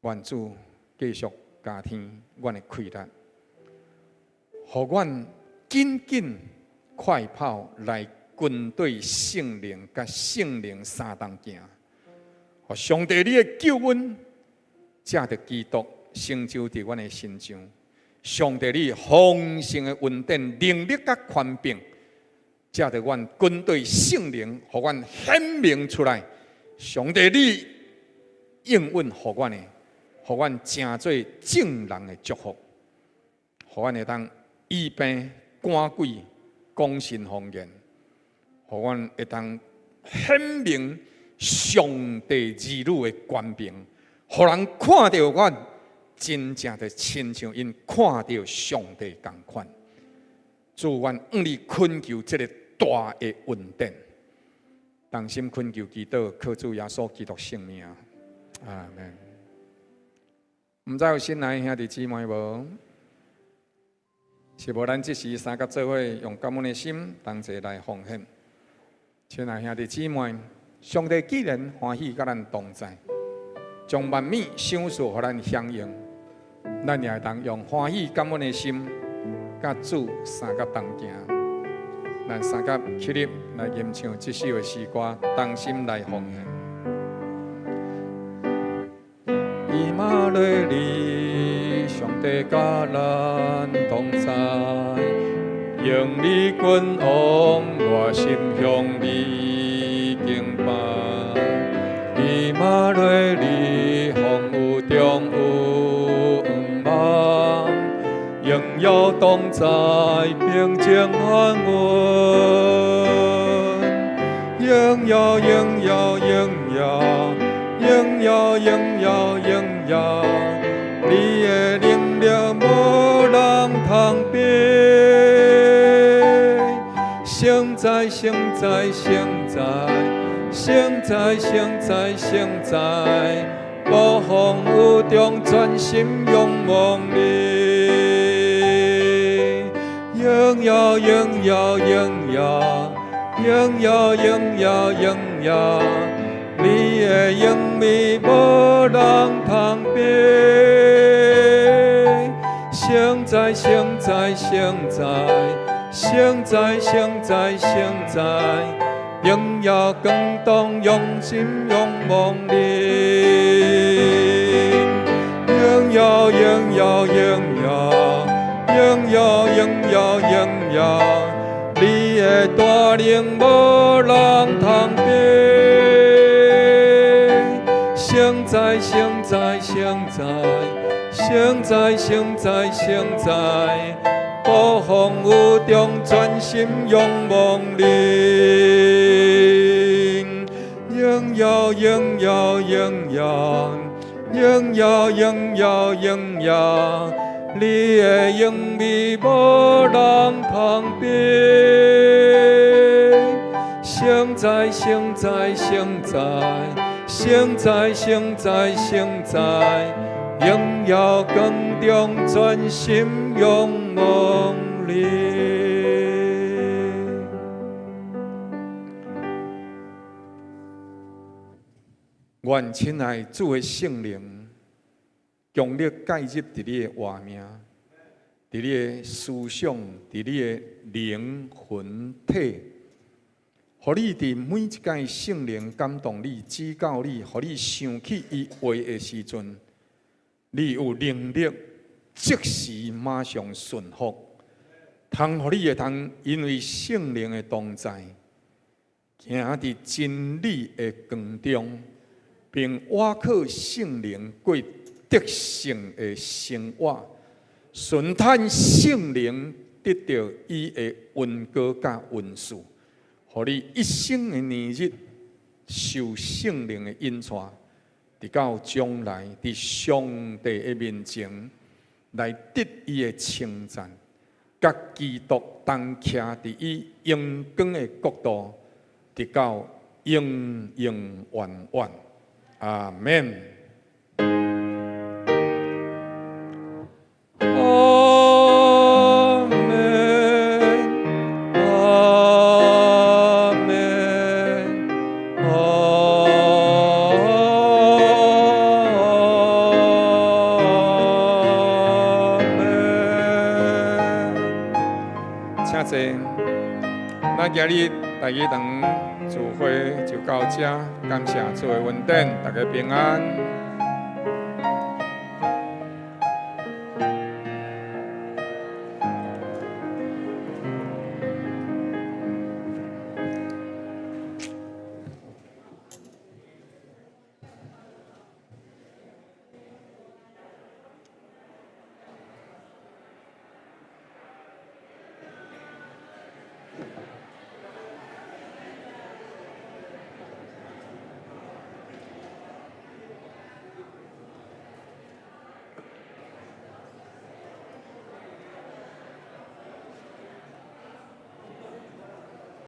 願主繼續加添阮的氣力，予阮緊緊快跑來跟對聖靈，佮聖靈相同行。予上帝你的救恩，藉著基督成就佇阮的身上。上帝你豐盛的恩典、能力佮權柄，藉著阮跟對聖靈，予阮顯明出來。上帝你應允予阮的，予阮成做眾人的祝福，予阮會當醫病趕鬼、講新方言，予阮會當顯明上帝兒女的權柄，予人看著阮真正的親像𪜶看著上帝仝款。主，阮向你懇求這个大的恩典，同心懇求祈禱，靠主耶穌基督聖名，阿門。毋知有新來兄弟姊妹無？是無咱這時相佮做伙，用感恩的心同齊來奉獻。親愛兄弟姊妹，上帝既然歡喜佮咱同在，將萬物賞賜予咱享用，咱也會當用歡喜感恩的心，佮主相佮同行。咱相佮起立來吟唱這首的詩歌，同心來奉獻。以馬內利，上帝佮咱同在，用你君王，我心向你敬拜。以馬內利，風雨中有望，榮耀同在，平靜安穩。榮耀，榮耀，榮耀，榮耀，榮耀，榮耀，你的能力無人通比。聖哉，聖哉，聖哉，聖哉，聖哉，聖哉，暴風雨中專心仰望你。榮耀，榮耀，榮耀，榮耀，榮耀，榮耀，你的榮美無人通比。聖哉，聖哉，聖哉，聖哉，聖哉，聖哉，榮耀光中用心仰望你。榮耀，榮耀，榮耀，榮耀，榮耀，榮耀。大能無人通比。聖哉聖哉聖哉，聖哉聖哉聖哉，暴風雨中專心仰望你。榮耀榮耀榮耀，榮耀榮耀榮耀，你的榮美無人通比。聖哉聖哉聖哉，聖哉聖哉聖哉，榮耀光中專心仰望你。願親愛主的聖靈強力介入佇你的活命，佇你的思想，佇你的靈魂體，予你佇每一擺聖靈感動你、指教你，予你想起伊話的時陣，你有能力即時馬上順服，通予你會通因為聖靈的同在，行佇真理的光中，並倚靠聖靈過得勝的生活，順趁聖靈得著伊的恩膏佮恩賜，予你一生的年日受聖靈的引帶，直到將來佇上帝的面前來得伊的稱讚，佮基督同徛佇伊榮光的國度，直到永永遠遠。阿們。阿們，阿們，阿們。請坐。咱今日第一堂聚會就到這，感謝主的恩典，大家平安。